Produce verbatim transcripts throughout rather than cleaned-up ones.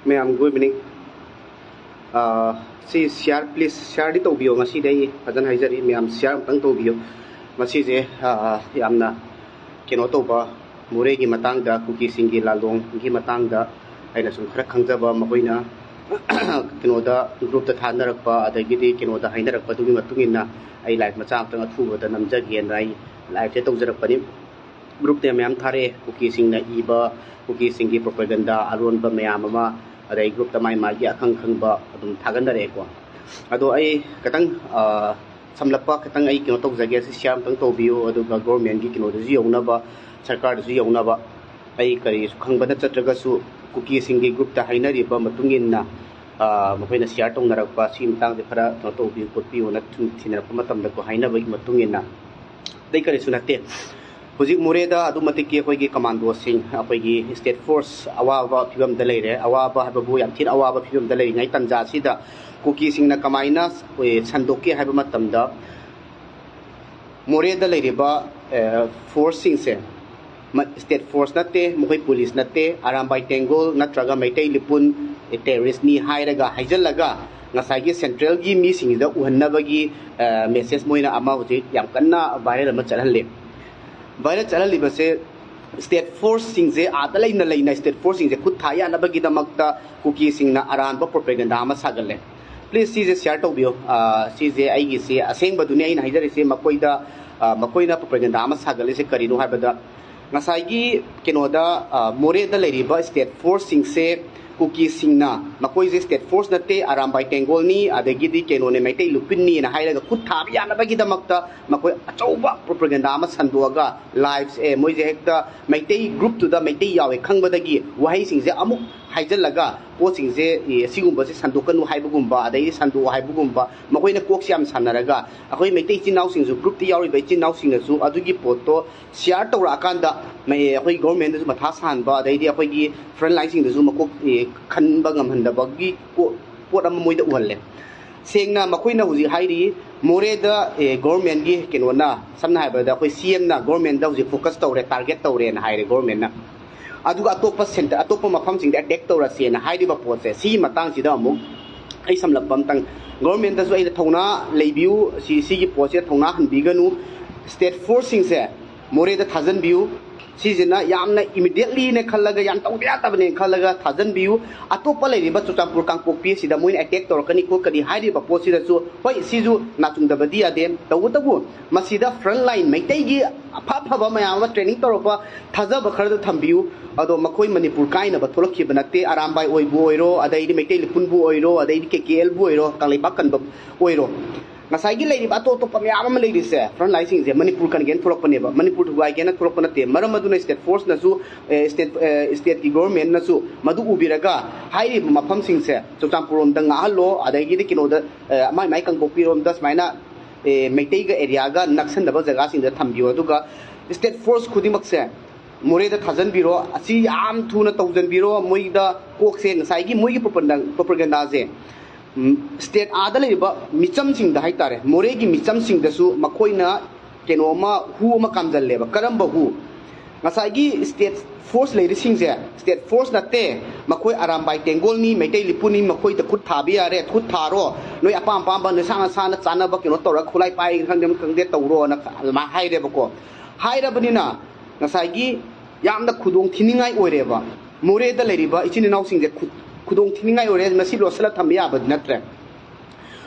ꯃꯌꯥꯝ, good evening. ꯑꯥ, ꯁꯤ share, please shareꯗꯤ ꯇꯧꯕꯤꯌꯣ꯫ ꯉꯁꯤꯗꯤ ꯑꯩ ꯐꯖꯅ ꯍꯥꯏꯖꯔꯤ, ꯃꯌꯥꯝ share ꯑꯃꯨꯛꯇꯪ ꯇꯧꯕꯤꯌꯣ꯫ ꯃꯁꯤꯁꯦ, ꯑꯥ, ꯌꯥꯝꯅ ꯀꯩꯅꯣ ꯇꯧꯕ, ꯃꯣꯔꯦꯒꯤ ꯃꯇꯥꯡꯗ, ꯀꯨꯀꯤꯁꯤꯡꯒꯤ ꯂꯥꯂꯣꯡꯒꯤ ꯃꯇꯥꯡꯗ ꯑꯩꯅ ꯁꯨꯝ ꯈꯔ ꯈꯪꯖꯕ, ꯃꯈꯣꯏꯅ ꯀꯩꯅꯣꯗ, groupꯇ ꯊꯥꯅꯔꯛꯄ, ꯑꯗꯒꯤꯗꯤ ꯀꯩꯅꯣꯗ ꯍꯥꯏꯅꯔꯛꯄꯗꯨꯒꯤ ꯃꯇꯨꯡ ꯏꯟꯅ ꯑꯩ live ꯃꯆꯥ ꯑꯃꯇꯪ ꯑꯊꯨꯕꯗ ꯅꯝꯖꯒꯦꯅ ꯑꯩ liveꯁꯦ ꯇꯧꯖꯔꯛꯄꯅꯤ꯫ Groupꯇ ꯃꯌꯥꯝ ꯊꯥꯔꯛꯑꯦ, ꯀꯨꯀꯤꯁꯤꯡꯅ ꯏꯕ, ꯀꯨꯀꯤꯁꯤꯡꯒꯤ propaganda ꯑꯔꯣꯟꯕ ꯃꯌꯥꯝ ꯑꯃ, ꯑꯗꯩ groupꯇ ꯃꯥꯏ ꯃꯥꯒꯤ ꯑꯈꯪ ꯈꯪꯕ ꯑꯗꯨꯝ ꯊꯥꯒꯠꯅꯔꯛꯑꯦꯀꯣ꯫ ꯑꯗꯣ ꯑꯩ ꯈꯤꯇꯪ, ꯑ, ꯁꯝꯂꯞꯄ ꯈꯤꯇꯪ ꯑꯩ ꯀꯩꯅꯣ ꯇꯧꯖꯒꯦ, ꯁꯤ share ꯑꯝꯇꯪ ꯇꯧꯕꯤꯌꯨ, ꯑꯗꯨꯒ governmentꯀꯤ ꯀꯩꯅꯣꯗꯁꯨ ꯌꯧꯅꯕ, ꯁꯔꯀꯥꯔꯗꯁꯨ ꯌꯧꯅꯕ꯫ ꯑꯩ ꯀꯔꯤꯁꯨ ꯈꯪꯕ ꯅꯠꯆꯗ꯭ꯔꯒꯁꯨ ꯀꯨꯀꯤꯁꯤꯡꯒꯤ groupꯇ ꯍꯥꯏꯅꯔꯤꯕ ꯃꯇꯨꯡ ꯏꯟꯅ, ꯑ, ꯃꯈꯣꯏꯅ share ꯇꯧꯅꯔꯛꯄ ꯁꯤ ꯃꯇꯥꯡꯁꯦ ꯈꯔ ꯀꯩꯅꯣ ꯇꯧꯕꯤꯌꯨ ꯈꯣꯠꯄꯤꯌꯨꯅ ꯁꯨꯝ ꯊꯤꯅꯔꯛꯄ ꯃꯇꯝꯗꯀꯣ, ꯍꯥꯏꯅꯕꯒꯤ ꯃꯇꯨꯡ ꯏꯟꯅ꯫ ꯑꯇꯩ ꯀꯔꯤꯁꯨ ꯅꯠꯇꯦ꯫ ꯍꯧꯖꯤꯛ ꯃꯣꯔꯦꯗ ꯑꯗꯨꯛ ꯃꯇꯤꯛꯀꯤ ꯑꯩꯈꯣꯏꯒꯤ commandoꯁꯤꯡ, ꯑꯩꯈꯣꯏꯒꯤ state force ꯑꯋꯥꯕ ꯐꯤꯕꯝꯗ ꯂꯩꯔꯦ꯫ ꯑꯋꯥꯕ ꯍꯥꯏꯕꯕꯨ ꯌꯥꯝ ꯊꯤꯅ ꯑꯋꯥꯕ ꯐꯤꯕꯝꯗ ꯂꯩꯔꯤꯉꯩ ꯇꯥꯟꯖꯥꯁꯤꯗ ꯀꯨꯀꯤꯁꯤꯡꯅ ꯀꯃꯥꯏꯅ, ꯑꯦ, ꯁꯟꯗꯣꯛꯀꯦ ꯍꯥꯏꯕ ꯃꯇꯝꯗ, ꯃꯣꯔꯦꯗ ꯂꯩꯔꯤꯕ, ꯑꯦ, forceꯁꯤꯡꯁꯦ, ꯃ-, state force ꯅꯠꯇꯦ, ꯃꯈꯣꯏ police ꯅꯠꯇꯦ, ꯑꯔꯥꯝꯕꯥꯏ ꯇꯦꯡꯒꯣꯜ ꯅꯠꯇ꯭ꯔꯒ ꯃꯩꯇꯩ ꯂꯤꯄꯨꯟ, ꯑꯦ, terroristꯅꯤ ꯍꯥꯏꯔꯒ ꯍꯥꯏꯖꯤꯜꯂꯒ ꯉꯁꯥꯏꯒꯤ centralꯒꯤ ꯃꯤꯁꯤꯡꯁꯤꯗ ꯎꯍꯟꯅꯕꯒꯤ, ꯑꯦ, message ꯃꯣꯏꯅ ꯑꯃ ꯍꯧꯖꯤꯛ ꯌꯥꯝ ꯀꯟꯅ viral ꯑꯃ ꯆꯠꯍꯜꯂꯤ꯫ Viral ꯆꯠꯍꯜꯂꯤꯕꯁꯦ state forceꯁꯤꯡꯁꯦ, ꯑꯥꯗ ꯂꯩꯅ ꯂꯩꯅ state forceꯁꯤꯡꯁꯦ ꯈꯨꯠ ꯊꯥ ꯌꯥꯅꯕꯒꯤꯗꯃꯛꯇ ꯀꯨꯀꯤꯁꯤꯡꯅ ꯑꯔꯥꯟꯕ propaganda ꯑꯃ ꯁꯥꯒꯠꯂꯦ꯫ Please ꯁꯤꯁꯦ share ꯇꯧꯕꯤꯌꯨ꯫ ꯑ, ꯁꯤꯁꯦ ꯑꯩꯒꯤꯁꯦ ꯑꯁꯦꯡꯕꯗꯨꯅꯤ ꯑꯩꯅ ꯍꯥꯏꯖꯔꯤꯁꯦ꯫ ꯃꯈꯣꯏꯗ, ꯑ, ꯃꯈꯣꯏꯅ propaganda ꯑꯃ ꯁꯥꯒꯠꯂꯤꯁꯦ ꯀꯔꯤꯅꯣ ꯍꯥꯏꯕꯗ, ꯉꯁꯥꯏꯒꯤ ꯀꯩꯅꯣꯗ, ꯑ, ꯃꯣꯔꯦꯗ ꯂꯩꯔꯤꯕ state forceꯁꯤꯡꯁꯦ ꯀꯨꯀꯤꯁꯤꯡꯅ, ꯃꯈꯣꯏꯁꯦ state force ꯅꯠꯇꯦ, ꯑꯔꯥꯝꯕꯥꯏ ꯇꯦꯡꯒꯣꯜꯅꯤ, ꯑꯗꯒꯤꯗꯤ ꯀꯩꯅꯣꯅꯦ, ꯃꯩꯇꯩ ꯂꯨꯄꯤꯟꯅꯤꯅ ꯍꯥꯏꯔꯒ ꯈꯨꯠ ꯊꯥꯕ ꯌꯥꯅꯕꯒꯤꯗꯃꯛꯇ ꯃꯈꯣꯏ ꯑꯆꯧꯕ propaganda ꯑꯃ ꯁꯟꯗꯣꯛꯑꯒ, lives, ꯑꯦ, ꯃꯣꯏꯁꯦ ꯍꯦꯛꯇ ꯃꯩꯇꯩ groupꯇꯨꯗ ꯃꯩꯇꯩ ꯌꯥꯎꯋꯦ ꯈꯪꯕꯗꯒꯤ ꯋꯥꯍꯩꯁꯤꯡꯁꯦ ꯑꯃꯨꯛ ꯍꯥꯏꯖꯤꯜꯂꯒ, ꯄꯣꯠꯁꯤꯡꯁꯦ, ꯑꯦ, ꯑꯁꯤꯒꯨꯝꯕꯁꯦ ꯁꯟꯗꯣꯛꯀꯅꯨ ꯍꯥꯏꯕꯒꯨꯝꯕ, ꯑꯗꯩꯗꯤ ꯁꯟꯗꯣꯛꯑꯣ ꯍꯥꯏꯕꯒꯨꯝꯕ, ꯃꯈꯣꯏꯅ ꯀꯣꯛꯁꯦ ꯌꯥꯝ ꯁꯥꯟꯅꯔꯒ, ꯑꯩꯈꯣꯏ ꯃꯩꯇꯩ ꯏꯆꯤꯟ ꯏꯅꯥꯎꯁꯤꯡꯁꯨ, groupꯇ ꯌꯥꯎꯔꯤꯕ ꯏꯆꯤꯟ ꯏꯅꯥꯎꯁꯤꯡꯅꯁꯨ ꯑꯗꯨꯒꯤ ꯄꯣꯠꯇꯣ share ꯇꯧꯔꯛꯑꯀꯥꯟꯗ, ꯃꯩ-, ꯑꯩꯈꯣꯏ governmentꯗꯁꯨ ꯃꯊꯥ ꯁꯥꯍꯟꯕ, ꯑꯗꯩꯗꯤ ꯑꯩꯈꯣꯏꯒꯤ front lineꯁꯤꯡꯗꯁꯨ ꯃꯀꯣꯛ, ꯑꯦ, ꯈꯟꯕ ꯉꯝꯍꯟꯗꯕꯒꯤ ꯀꯣ-, ꯄꯣꯠ ꯑꯃ ꯃꯣꯏꯗ ꯎꯍꯜꯂꯦ꯫ ꯁꯦꯡꯅ ꯃꯈꯣꯏꯅ ꯍꯧꯖꯤꯛ ꯍꯥꯏꯔꯤ, ꯃꯣꯔꯦꯗ, ꯑꯦ, governmentꯀꯤ ꯀꯩꯅꯣꯅ, ꯁꯝꯅ ꯍꯥꯏꯔꯕꯗ ꯑꯩꯈꯣꯏ CMꯅ governmentꯗ ꯍꯧꯖꯤꯛ focus ꯇꯧꯔꯦ, target ꯇꯧꯔꯦꯅ ꯍꯥꯏꯔꯦ governmentꯅ꯫ ꯑꯗꯨꯒ ꯑꯇꯣꯞꯄ ꯁꯦꯟꯇꯔ, ꯑꯇꯣꯞꯄ ꯃꯐꯝꯁꯤꯡꯗ ꯑꯦꯇꯦꯛ ꯇꯧꯔꯁꯦꯅ ꯍꯥꯏꯔꯤꯕ ꯄꯣꯠꯁꯦ, ꯁꯤꯒꯤ ꯃꯇꯥꯡꯁꯤꯗ ꯑꯃꯨꯛ ꯑꯩ ꯁꯝꯂꯞꯄ ꯑꯝꯇꯪ, ꯒꯣꯔꯃꯦꯟꯗꯁꯨ ꯑꯩꯅ ꯊꯧꯅꯥ ꯂꯩꯕꯤꯌꯨ, ꯁꯤ, ꯁꯤꯒꯤ ꯄꯣꯠꯁꯦ ꯊꯧꯅꯥ ꯍꯟꯕꯤꯒꯅꯨ꯫ ꯁ꯭ꯇꯦꯠ ꯐꯣꯔꯁꯁꯤꯡꯁꯦ ꯃꯣꯔꯦꯗ ꯊꯥꯖꯤꯟꯕꯤꯌꯨ꯫ ꯁꯤꯁꯤꯅ ꯌꯥꯝꯅ ꯏꯃꯤꯗꯤꯌꯦꯠꯂꯤꯅꯦ ꯈꯜꯂꯒ, ꯌꯥꯝ ꯇꯧꯕ ꯌꯥꯗꯕꯅꯦ ꯈꯜꯂꯒ ꯊꯥꯖꯤꯟꯕꯤꯌꯨ꯫ ꯑꯇꯣꯞꯄ ꯂꯩꯔꯤꯕ ꯆꯨꯔꯆꯥꯟꯄꯨꯔ, ꯀꯥꯡꯄꯣꯛꯄꯤ ꯑꯁꯤꯗ ꯃꯣꯏꯅ ꯑꯦꯇꯦꯛ ꯇꯧꯔꯛꯀꯅꯤ ꯈꯣꯠꯀꯅꯤ ꯍꯥꯏꯔꯤꯕ ꯄꯣꯠꯁꯤꯗꯁꯨ, ꯍꯣꯏ, ꯁꯤꯁꯨ ꯅꯥꯆꯨꯡꯗꯕꯗꯤ ꯌꯥꯗꯦ꯫ ꯇꯧꯕꯇꯕꯨ ꯃꯁꯤꯗ ꯐ꯭ꯔꯟ ꯂꯥꯏꯟ ꯃꯩꯇꯩꯒꯤ ꯑꯐ ꯑꯐꯕ ꯃꯌꯥꯝ ꯑꯃ ꯇ꯭ꯔꯦꯅꯤꯡ ꯇꯧꯔꯛꯄ ꯊꯥꯖꯕ ꯈꯔꯗ ꯊꯝꯕꯤꯌꯨ꯫ ꯑꯗꯣ ꯃꯈꯣꯏ ꯃꯅꯤꯄꯨꯔ ꯀꯥꯏꯅꯕ ꯊꯣꯛꯂꯛꯈꯤꯕ ꯅꯠꯇꯦ꯫ ꯑꯔꯥꯝꯕꯥꯏ ꯑꯣꯏꯕꯨ ꯑꯣꯏꯔꯣ, ꯑꯗꯩꯗꯤ ꯃꯩꯇꯩ ꯂꯤꯄꯨꯟꯕꯨ ꯑꯣꯏꯔꯣ, ꯑꯗꯩꯗꯤ ꯀꯦ ꯀꯦ ꯑꯦꯜꯕꯨ ꯑꯣꯏꯔꯣ, ꯀꯪꯂꯩꯄꯥꯛ ꯀꯟꯕ ꯑꯣꯏꯔꯣ, ꯉꯁꯥꯏꯒꯤ ꯂꯩꯔꯤꯕ ꯑꯇꯣꯞ ꯑꯇꯣꯞꯄ ꯃꯌꯥꯝ ꯑꯃ ꯂꯩꯔꯤꯁꯦ, ꯐ꯭ꯔꯟ ꯂꯥꯏꯟꯁꯤꯡꯁꯦ ꯃꯅꯤꯄꯨꯔ ꯀꯟꯒꯦꯅ ꯊꯣꯛꯂꯛꯄꯅꯦꯕ, ꯃꯅꯤꯄꯨꯔ ꯊꯨꯒꯥꯏꯒꯦꯅ ꯊꯣꯛꯂꯛꯄ ꯅꯠꯇꯦ꯫ ꯃꯔꯝ ꯑꯗꯨꯅ ꯁ꯭ꯇꯦꯠ ꯐꯣꯔꯁꯅꯁꯨ, ꯑꯦ, ꯁ꯭ꯇꯦꯠ, ꯑꯦ, ꯁ꯭ꯇꯦꯠꯀꯤ ꯒꯣꯔꯃꯦꯟꯅꯁꯨ ꯃꯗꯨ ꯎꯕꯤꯔꯒ ꯍꯥꯏꯔꯤꯕ ꯃꯐꯝꯁꯤꯡꯁꯦ ꯆꯨꯔꯆꯥꯟꯄꯨꯔ ꯂꯣꯝꯗ ꯉꯥꯛꯍꯜꯂꯣ, ꯑꯗꯒꯤꯗꯤ ꯀꯩꯅꯣꯗ, ꯑꯦ, ꯃꯥꯏ ꯃꯥꯏ ꯀꯥꯡꯄꯣꯛꯄꯤ ꯔꯣꯝꯗ ꯁꯨꯃꯥꯏꯅ, ꯑꯦ, ꯃꯩꯇꯩꯒ ꯑꯦꯔꯤꯌꯥꯒ ꯅꯛꯁꯟꯅꯕ ꯖꯒꯥꯁꯤꯡꯗ ꯊꯝꯕꯤꯌꯣ꯫ ꯑꯗꯨꯒ ꯁ꯭ꯇꯦꯠ ꯐꯣꯔꯁ ꯈꯨꯗꯤꯡꯃꯛꯁꯦ ꯃꯣꯔꯦꯗ ꯊꯥꯖꯤꯟꯕꯤꯔꯣ꯫ ꯑꯁꯤ ꯌꯥꯝ ꯊꯨꯅ ꯇꯧꯁꯤꯟꯕꯤꯔꯣ꯫ ꯃꯣꯏꯗ ꯀꯣꯛꯁꯦ ꯉꯁꯥꯏꯒꯤ ꯃꯣꯏꯒꯤ ꯄ꯭ꯔꯣꯄꯒꯦꯟꯗꯥꯁꯦ ꯁ꯭ꯇꯦꯠ ꯑꯥꯗ ꯂꯩꯔꯤꯕ ꯃꯤꯆꯝꯁꯤꯡꯗ ꯍꯥꯏꯇꯥꯔꯦ, ꯃꯣꯔꯦꯒꯤ ꯃꯤꯆꯝꯁꯤꯡꯗꯁꯨ ꯃꯈꯣꯏꯅ ꯀꯩꯅꯣ ꯑꯃ, ꯍꯨ ꯑꯃ ꯀꯥꯝꯖꯜꯂꯦꯕ꯫ ꯀꯔꯝꯕ ꯍꯨ? ꯉꯁꯥꯏꯒꯤ ꯁ꯭ꯇꯦꯠ ꯐꯣꯔꯁ ꯂꯩꯔꯤꯁꯤꯡꯁꯦ ꯁ꯭ꯇꯦꯠ ꯐꯣꯔꯁ ꯅꯠꯇꯦ, ꯃꯈꯣꯏ ꯑꯔꯥꯝꯕꯥꯏ ꯇꯦꯡꯒꯣꯜꯅꯤ, ꯃꯩꯇꯩ ꯂꯤꯄꯨꯅꯤ, ꯃꯈꯣꯏꯗ ꯈꯨꯠ ꯊꯥꯕ ꯌꯥꯔꯦ, ꯈꯨꯠ ꯊꯥꯔꯣ, ꯅꯣꯏ ꯑꯄꯥꯝ ꯑꯄꯥꯝꯕ ꯅꯁꯥ ꯅꯁꯥꯅ ꯆꯥꯅꯕ ꯀꯩꯅꯣ ꯇꯧꯔꯒ ꯈꯨꯠꯂꯥꯏ ꯄꯥꯏ ꯈꯪꯗꯦ ꯑꯃ ꯈꯪꯗꯦ ꯇꯧꯔꯣꯅ ꯑꯗꯨꯃꯥꯏꯅ ꯍꯥꯏꯔꯦꯕꯀꯣ꯫ ꯍꯥꯏꯔꯕꯅꯤꯅ ꯉꯁꯥꯏꯒꯤ ꯌꯥꯝꯅ ꯈꯨꯗꯣꯡ ꯊꯤꯅꯤꯡꯉꯥꯏ ꯑꯣꯏꯔꯦꯕ꯫ ꯃꯣꯔꯦꯗ ꯂꯩꯔꯤꯕ ꯏꯆꯤꯟ ꯏꯅꯥꯎꯁꯤꯡꯁꯦ ꯈꯨ-, ꯈꯨꯗꯣꯡ ꯊꯤꯅꯤꯡꯉꯥꯏ ꯑꯣꯏꯔꯦ, ꯃꯁꯤ ꯂꯣꯠꯁꯤꯜꯂ ꯊꯝꯕ ꯌꯥꯕꯗꯤ ꯅꯠꯇ꯭ꯔꯦ꯫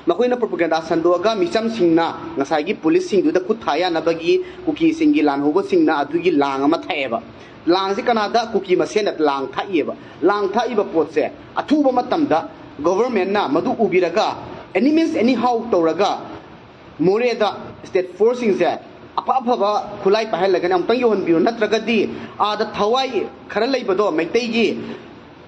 ꯃꯈꯣꯏꯅ ꯄ꯭ꯔꯣꯄꯒꯦꯟꯗꯥ ꯁꯟꯗꯣꯛꯑꯒ ꯃꯤꯆꯝꯁꯤꯡꯅ ꯉꯁꯥꯏꯒꯤ ꯄꯨꯂꯤꯁꯁꯤꯡꯗꯨꯗ ꯈꯨꯠ ꯊꯥ ꯌꯥꯅꯕꯒꯤ ꯀꯨꯀꯤꯁꯤꯡꯒꯤ ꯂꯥꯟꯍꯧꯕꯁꯤꯡꯅ ꯑꯗꯨꯒꯤ ꯂꯥꯡ ꯑꯃ ꯊꯥꯛꯑꯦꯕ꯫ ꯂꯥꯡꯁꯤ ꯀꯅꯥꯗ? ꯀꯨꯀꯤ ꯃꯁꯦꯟꯅ ꯂꯥꯡ ꯊꯥꯛꯏꯑꯕ꯫ ꯂꯥꯡ ꯊꯥꯛꯏꯕ ꯄꯣꯠꯁꯦ ꯑꯊꯨꯕ ꯃꯇꯝꯗ ꯒꯣꯚꯔꯃꯦꯟꯅ ꯃꯗꯨ ꯎꯕꯤꯔꯒ any means anyhow ꯇꯧꯔꯒ ꯃꯣꯔꯦꯗ ꯁ꯭ꯇꯦꯠ ꯐꯣꯔꯁꯁꯤꯡꯁꯦ ꯑꯐ ꯑꯐꯕ ꯈꯨꯠꯂꯥꯏ ꯄꯥꯏꯍꯜꯂꯒꯅꯤ ꯑꯃꯨꯛꯇꯪ ꯌꯧꯍꯟꯕꯤꯌꯨ, ꯅꯠꯇ꯭ꯔꯒꯗꯤ ꯑꯥꯗ ꯊꯋꯥꯏ ꯈꯔ ꯂꯩꯕꯗꯣ, ꯃꯩꯇꯩꯒꯤ,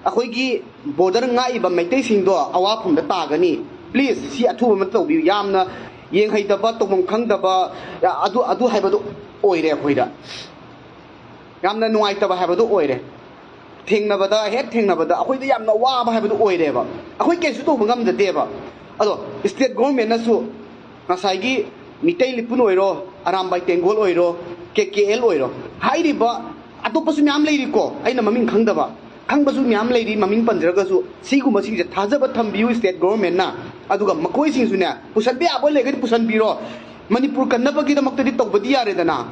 ꯑꯩꯈꯣꯏꯒꯤ ꯕꯣꯔꯗꯔ ꯉꯥꯛꯏꯕ ꯃꯩꯇꯩꯁꯤꯡꯗꯣ ꯑꯋꯥꯐꯝꯗ ꯇꯥꯒꯅꯤ꯫ ꯄ꯭ꯂꯤꯖ, ꯁꯤ ꯑꯊꯨꯕ ꯑꯃ ꯇꯧꯕꯤꯌꯨ꯫ ꯌꯥꯝꯅ ꯌꯦꯡꯍꯩꯗꯕ, ꯇꯧꯐꯝ ꯈꯪꯗꯕ, ꯑꯗꯨ, ꯑꯗꯨ ꯍꯥꯏꯕꯗꯣ ꯑꯣꯏꯔꯦ ꯑꯩꯈꯣꯏꯗ꯫ ꯌꯥꯝꯅ ꯅꯨꯡꯉꯥꯏꯇꯕ ꯍꯥꯏꯕꯗꯨ ꯑꯣꯏꯔꯦ꯫ ꯊꯦꯡꯅꯕꯗ, ꯍꯦꯛ ꯊꯦꯡꯅꯕꯗ ꯑꯩꯈꯣꯏꯗ ꯌꯥꯝꯅ ꯋꯥꯕ ꯍꯥꯏꯕꯗꯨ ꯑꯣꯏꯔꯦꯕ꯫ ꯑꯩꯈꯣꯏ ꯀꯩꯁꯨ ꯇꯧꯕ ꯉꯝꯖꯗꯦꯕ꯫ ꯑꯗꯣ ꯁ꯭ꯇꯦꯠ ꯒꯣꯔꯃꯦꯟꯅꯁꯨ ꯉꯁꯥꯏꯒꯤ ꯃꯤꯇꯩ ꯂꯤꯄꯨꯟ ꯑꯣꯏꯔꯣ, ꯑꯔꯥꯝꯕꯥꯏ ꯇꯦꯡꯒꯣꯜ ꯑꯣꯏꯔꯣ, ꯀꯦ ꯀꯦ ꯑꯦꯜ ꯑꯣꯏꯔꯣ, ꯍꯥꯏꯔꯤꯕ ꯑꯇꯣꯞꯄꯁꯨ ꯃꯌꯥꯝ ꯂꯩꯔꯤꯀꯣ, ꯑꯩꯅ ꯃꯃꯤꯡ ꯈꯪꯗꯕ, ꯈꯪꯕꯁꯨ ꯃꯌꯥꯝ ꯂꯩꯔꯤ, ꯃꯃꯤꯡ ꯄꯟꯖꯔꯒꯁꯨ꯫ ꯁꯤꯒꯨꯝꯕꯁꯤꯡꯁꯦ ꯊꯥꯖꯕ ꯊꯝꯕꯤꯌꯨ state government ꯅ꯫ ꯑꯗꯨꯒ ꯃꯈꯣꯏꯁꯤꯡꯁꯨꯅꯦ, ꯄꯨꯁꯟꯕ ꯌꯥꯕ ꯂꯩꯔꯒꯗꯤ ꯄꯨꯁꯟꯕꯤꯔꯣ꯫ ꯃꯅꯤꯄꯨꯔ ꯀꯟꯅꯕꯒꯤꯗꯃꯛꯇꯗꯤ ꯇꯧꯕꯗꯤ ꯌꯥꯔꯦꯗꯅ꯫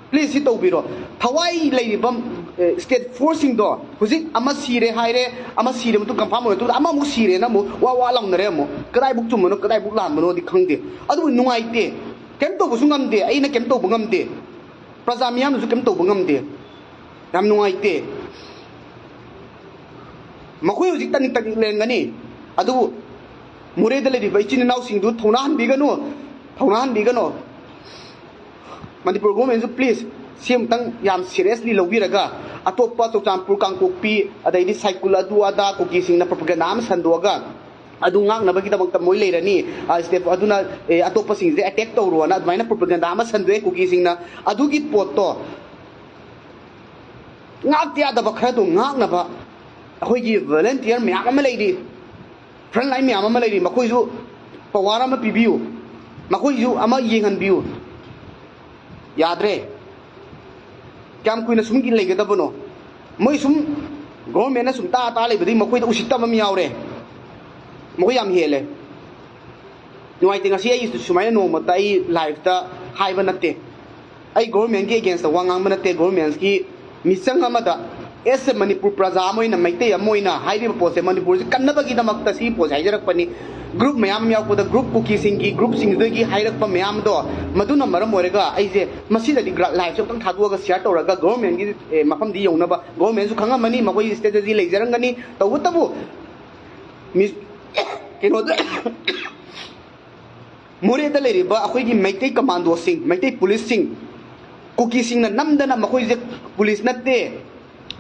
Please, ꯁꯤ ꯇꯧꯕꯤꯔꯣ꯫ ꯊꯋꯥꯏ ꯂꯩꯔꯤꯕ, ꯑꯦ, state force ꯁꯤꯡꯗꯣ, ꯍꯧꯖꯤꯛ ꯑꯃ ꯁꯤꯔꯦ ꯍꯥꯏꯔꯦ, ꯑꯃ ꯁꯤꯔꯦ ꯃꯇꯨꯡ confirm ꯑꯣꯏꯔ ꯃꯇꯨꯡꯗ ꯑꯃꯃꯨꯛ ꯁꯤꯔꯦꯅ ꯑꯃꯨꯛ ꯋꯥ ꯋꯥ ꯂꯥꯎꯅꯔꯦ ꯑꯃꯨꯛ꯫ ꯀꯗꯥꯏꯕꯨꯛ ꯆꯨꯝꯕꯅꯣ, ꯀꯗꯥꯏꯕꯨꯛ ꯂꯥꯟꯕꯅꯣꯗꯤ ꯈꯪꯗꯦ꯫ ꯑꯗꯨꯕꯨ ꯅꯨꯡꯉꯥꯏꯇꯦ꯫ ꯀꯩꯝ ꯇꯧꯕꯁꯨ ꯉꯝꯗꯦ, ꯑꯩꯅ ꯀꯩꯝ ꯇꯧꯕ ꯉꯝꯗꯦ꯫ ꯄ꯭ꯔꯖꯥ ꯃꯤꯌꯥꯝꯅꯁꯨ ꯀꯩꯝ ꯇꯧꯕ ꯉꯝꯗꯦ꯫ ꯌꯥꯝ ꯅꯨꯡꯉꯥꯏꯇꯦ꯫ ꯃꯈꯣꯏ ꯍꯧꯖꯤꯛ ꯇꯅꯤꯛ ꯇꯅꯤꯛ ꯂꯩꯔꯝꯒꯅꯤ, ꯑꯗꯨꯕꯨ ꯃꯣꯔꯦꯗ ꯂꯩꯔꯤꯕ ꯏꯆꯤꯟ ꯏꯅꯥꯎꯁꯤꯡꯗꯨ ꯊꯧꯅꯥ ꯍꯟꯕꯤꯒꯅꯨ, ꯊꯧꯅꯥ ꯍꯟꯕꯤꯒꯅꯨ꯫ ꯃꯅꯤꯄꯨꯔ government ꯁꯨ please ꯁꯤ ꯑꯃꯨꯛꯇꯪ ꯌꯥꯝ seriously ꯂꯧꯕꯤꯔꯒ, ꯑꯇꯣꯞꯄ ꯆꯨꯔꯆꯥꯟꯄꯨꯔ, ꯀꯥꯡꯄꯣꯛꯄꯤ, ꯑꯗꯩꯗꯤ ꯁꯥꯏꯀꯨꯜ, ꯑꯗꯨ ꯑꯗꯥ ꯀꯨꯀꯤꯁꯤꯡꯅ propaganda ꯑꯃ ꯁꯟꯗꯣꯛꯑꯒ, ꯑꯗꯨ ꯉꯥꯛꯅꯕꯒꯤꯗꯃꯛꯇ ꯃꯣꯏ ꯂꯩꯔꯅꯤ, ꯑ, state ꯑꯗꯨꯅ, ꯑꯦ, ꯑꯇꯣꯞꯄꯁꯤꯡꯁꯦ attack ꯇꯧꯔꯣꯅ ꯑꯗꯨꯃꯥꯏꯅ propaganda ꯑꯃ ꯁꯟꯗꯣꯛꯑꯦ ꯀꯨꯀꯤꯁꯤꯡꯅ꯫ ꯑꯗꯨꯒꯤ ꯄꯣꯠꯇꯣ ꯉꯥꯛꯇ ꯌꯥꯗꯕ ꯈꯔꯗꯣ ꯉꯥꯛꯅꯕ ꯑꯩꯈꯣꯏꯒꯤ volunteer ꯃꯌꯥꯝ ꯑꯃ ꯂꯩꯔꯤ, front line ꯃꯌꯥꯝ ꯑꯃ ꯂꯩꯔꯤ, ꯃꯈꯣꯏꯁꯨ power ꯑꯃ ꯄꯤꯕꯤꯌꯨ, ꯃꯈꯣꯏꯁꯨ ꯑꯃ ꯌꯦꯡꯍꯟꯕꯤꯌꯨ꯫ ꯌꯥꯗ꯭ꯔꯦ꯫ ꯀꯌꯥꯝ ꯀꯨꯏꯅ ꯁꯨꯝ ꯂꯩꯒꯗꯕꯅꯣ? ꯃꯣꯏ ꯁꯨꯝ government ꯅ ꯁꯨꯝ ꯇꯥ ꯇꯥ ꯂꯩꯕꯗꯒꯤ ꯃꯈꯣꯏꯗ ꯎꯁꯤꯠꯇꯕ ꯑꯃ ꯌꯥꯎꯔꯦ꯫ ꯃꯈꯣꯏ ꯌꯥꯝ ꯍꯦꯜꯂꯦ꯫ ꯅꯨꯡꯉꯥꯏꯇꯦ, ꯉꯁꯤ ꯑꯩ ꯁꯨꯃꯥꯏꯅ ꯅꯣꯡꯃꯇ ꯑꯩ live ꯇ ꯍꯥꯏꯕ ꯅꯠꯇꯦ꯫ ꯑꯩ government ꯀꯤ against ꯇ ꯋꯥ ꯉꯥꯡꯕ ꯅꯠꯇꯦ, government ꯀꯤ ꯃꯤꯆꯪ ꯑꯃꯗ, as a ꯃꯅꯤꯄꯨꯔ ꯄ꯭ꯔꯖꯥ ꯑꯃ ꯑꯣꯏꯅ, ꯃꯩꯇꯩ ꯑꯃ ꯑꯣꯏꯅ ꯍꯥꯏꯔꯤꯕ ꯄꯣꯠꯁꯦ, ꯃꯅꯤꯄꯨꯔꯁꯦ ꯀꯟꯅꯕꯒꯤꯗꯃꯛꯇ ꯁꯤꯒꯤ ꯄꯣꯠꯁꯦ ꯍꯥꯏꯖꯔꯛꯄꯅꯤ꯫ Group ꯃꯌꯥꯝ ꯑꯃ ꯌꯥꯎꯔꯛꯄꯗ, group ꯀꯨꯀꯤꯁꯤꯡꯒꯤ group ꯁꯤꯡꯗꯨꯗꯒꯤ ꯍꯥꯏꯔꯛꯄ ꯃꯌꯥꯝꯗꯣ, ꯃꯗꯨꯅ ꯃꯔꯝ ꯑꯣꯏꯔꯒ ꯑꯩꯁꯦ ꯃꯁꯤꯗꯗꯤ ꯒ꯭ꯔꯥ-, live ꯁꯦ ꯑꯃꯨꯛꯇꯪ ꯊꯥꯗꯣꯛꯑꯒ share ꯇꯧꯔꯒ government ꯀꯤ, ꯑꯦ, ꯃꯐꯝꯗꯤ ꯌꯧꯅꯕ, government ꯁꯨ ꯈꯪꯉꯝꯃꯅꯤ, ꯃꯈꯣꯏꯒꯤ strategy ꯂꯩꯖꯔꯝꯒꯅꯤ꯫ ꯇꯧꯕꯇꯕꯨ ꯃꯤ-, ꯀꯩꯅꯣꯗ, ꯃꯣꯔꯦꯗ ꯂꯩꯔꯤꯕ ꯑꯩꯈꯣꯏꯒꯤ ꯃꯩꯇꯩ commando ꯁꯤꯡ, ꯃꯩꯇꯩ police ꯁꯤꯡ, ꯀꯨꯀꯤꯁꯤꯡꯅ ꯅꯝꯗꯅ ꯃꯈꯣꯏꯁꯦ police ꯅꯠꯇꯦ,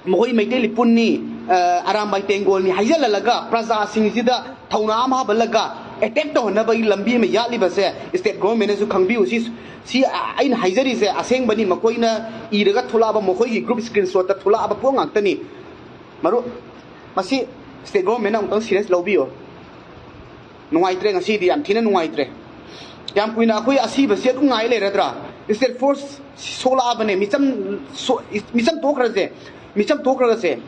ꯃꯈꯣꯏ ꯃꯩꯇꯩ ꯂꯤꯄꯨꯟꯅꯤ, ꯑ, ꯑꯔꯥꯝꯕꯥꯏ ꯇꯦꯡꯒꯣꯜꯅꯤ ꯍꯥꯏꯖꯜꯍꯜꯂꯒ ꯄ꯭ꯔꯖꯥꯁꯤꯡꯁꯤꯗ ꯊꯧꯅꯥ ꯑꯃ ꯍꯥꯞꯍꯜꯂꯒ attack ꯇꯧꯍꯟꯅꯕꯒꯤ ꯂꯝꯕꯤ ꯑꯃ ꯌꯥꯠꯂꯤꯕꯁꯦ state government ꯅꯁꯨ ꯈꯪꯕꯤꯌꯨ꯫ ꯁꯤ, ꯁꯤ ꯑꯩꯅ ꯍꯥꯏꯖꯔꯤꯁꯦ ꯑꯁꯦꯡꯕꯅꯤ, ꯃꯈꯣꯏꯅ ꯏꯔꯒ ꯊꯣꯛꯂꯛꯑꯕ, ꯃꯈꯣꯏꯒꯤ group screenshot ꯇ ꯊꯣꯛꯂꯛꯑꯕ ꯄꯣꯠ ꯉꯥꯛꯇꯅꯤ꯫ ꯃꯔꯨꯞ, ꯃꯁꯤ state government ꯅ ꯑꯃꯨꯛꯇꯪ serious ꯂꯧꯕꯤꯌꯨ꯫ ꯅꯨꯡꯉꯥꯏꯇ꯭ꯔꯦ, ꯉꯁꯤꯗꯤ ꯌꯥꯝ ꯊꯤꯅ ꯅꯨꯡꯉꯥꯏꯇ꯭ꯔꯦ꯫ ꯀꯌꯥꯝ ꯀꯨꯏꯅ ꯑꯩꯈꯣꯏ ꯑꯁꯤꯕꯁꯤ ꯑꯗꯨꯝ ꯉꯥꯏ ꯂꯩꯔꯗ꯭ꯔꯥ? State force ꯁꯣꯛꯂꯛꯑꯕꯅꯦ꯫ ꯃꯤꯆꯝ ꯁꯣ-, ꯃꯤꯆꯝ ꯊꯣꯛꯈ꯭ꯔꯁꯦ, ꯃꯤꯆꯝ ꯊꯣꯛꯈ꯭ꯔꯒꯁꯦ,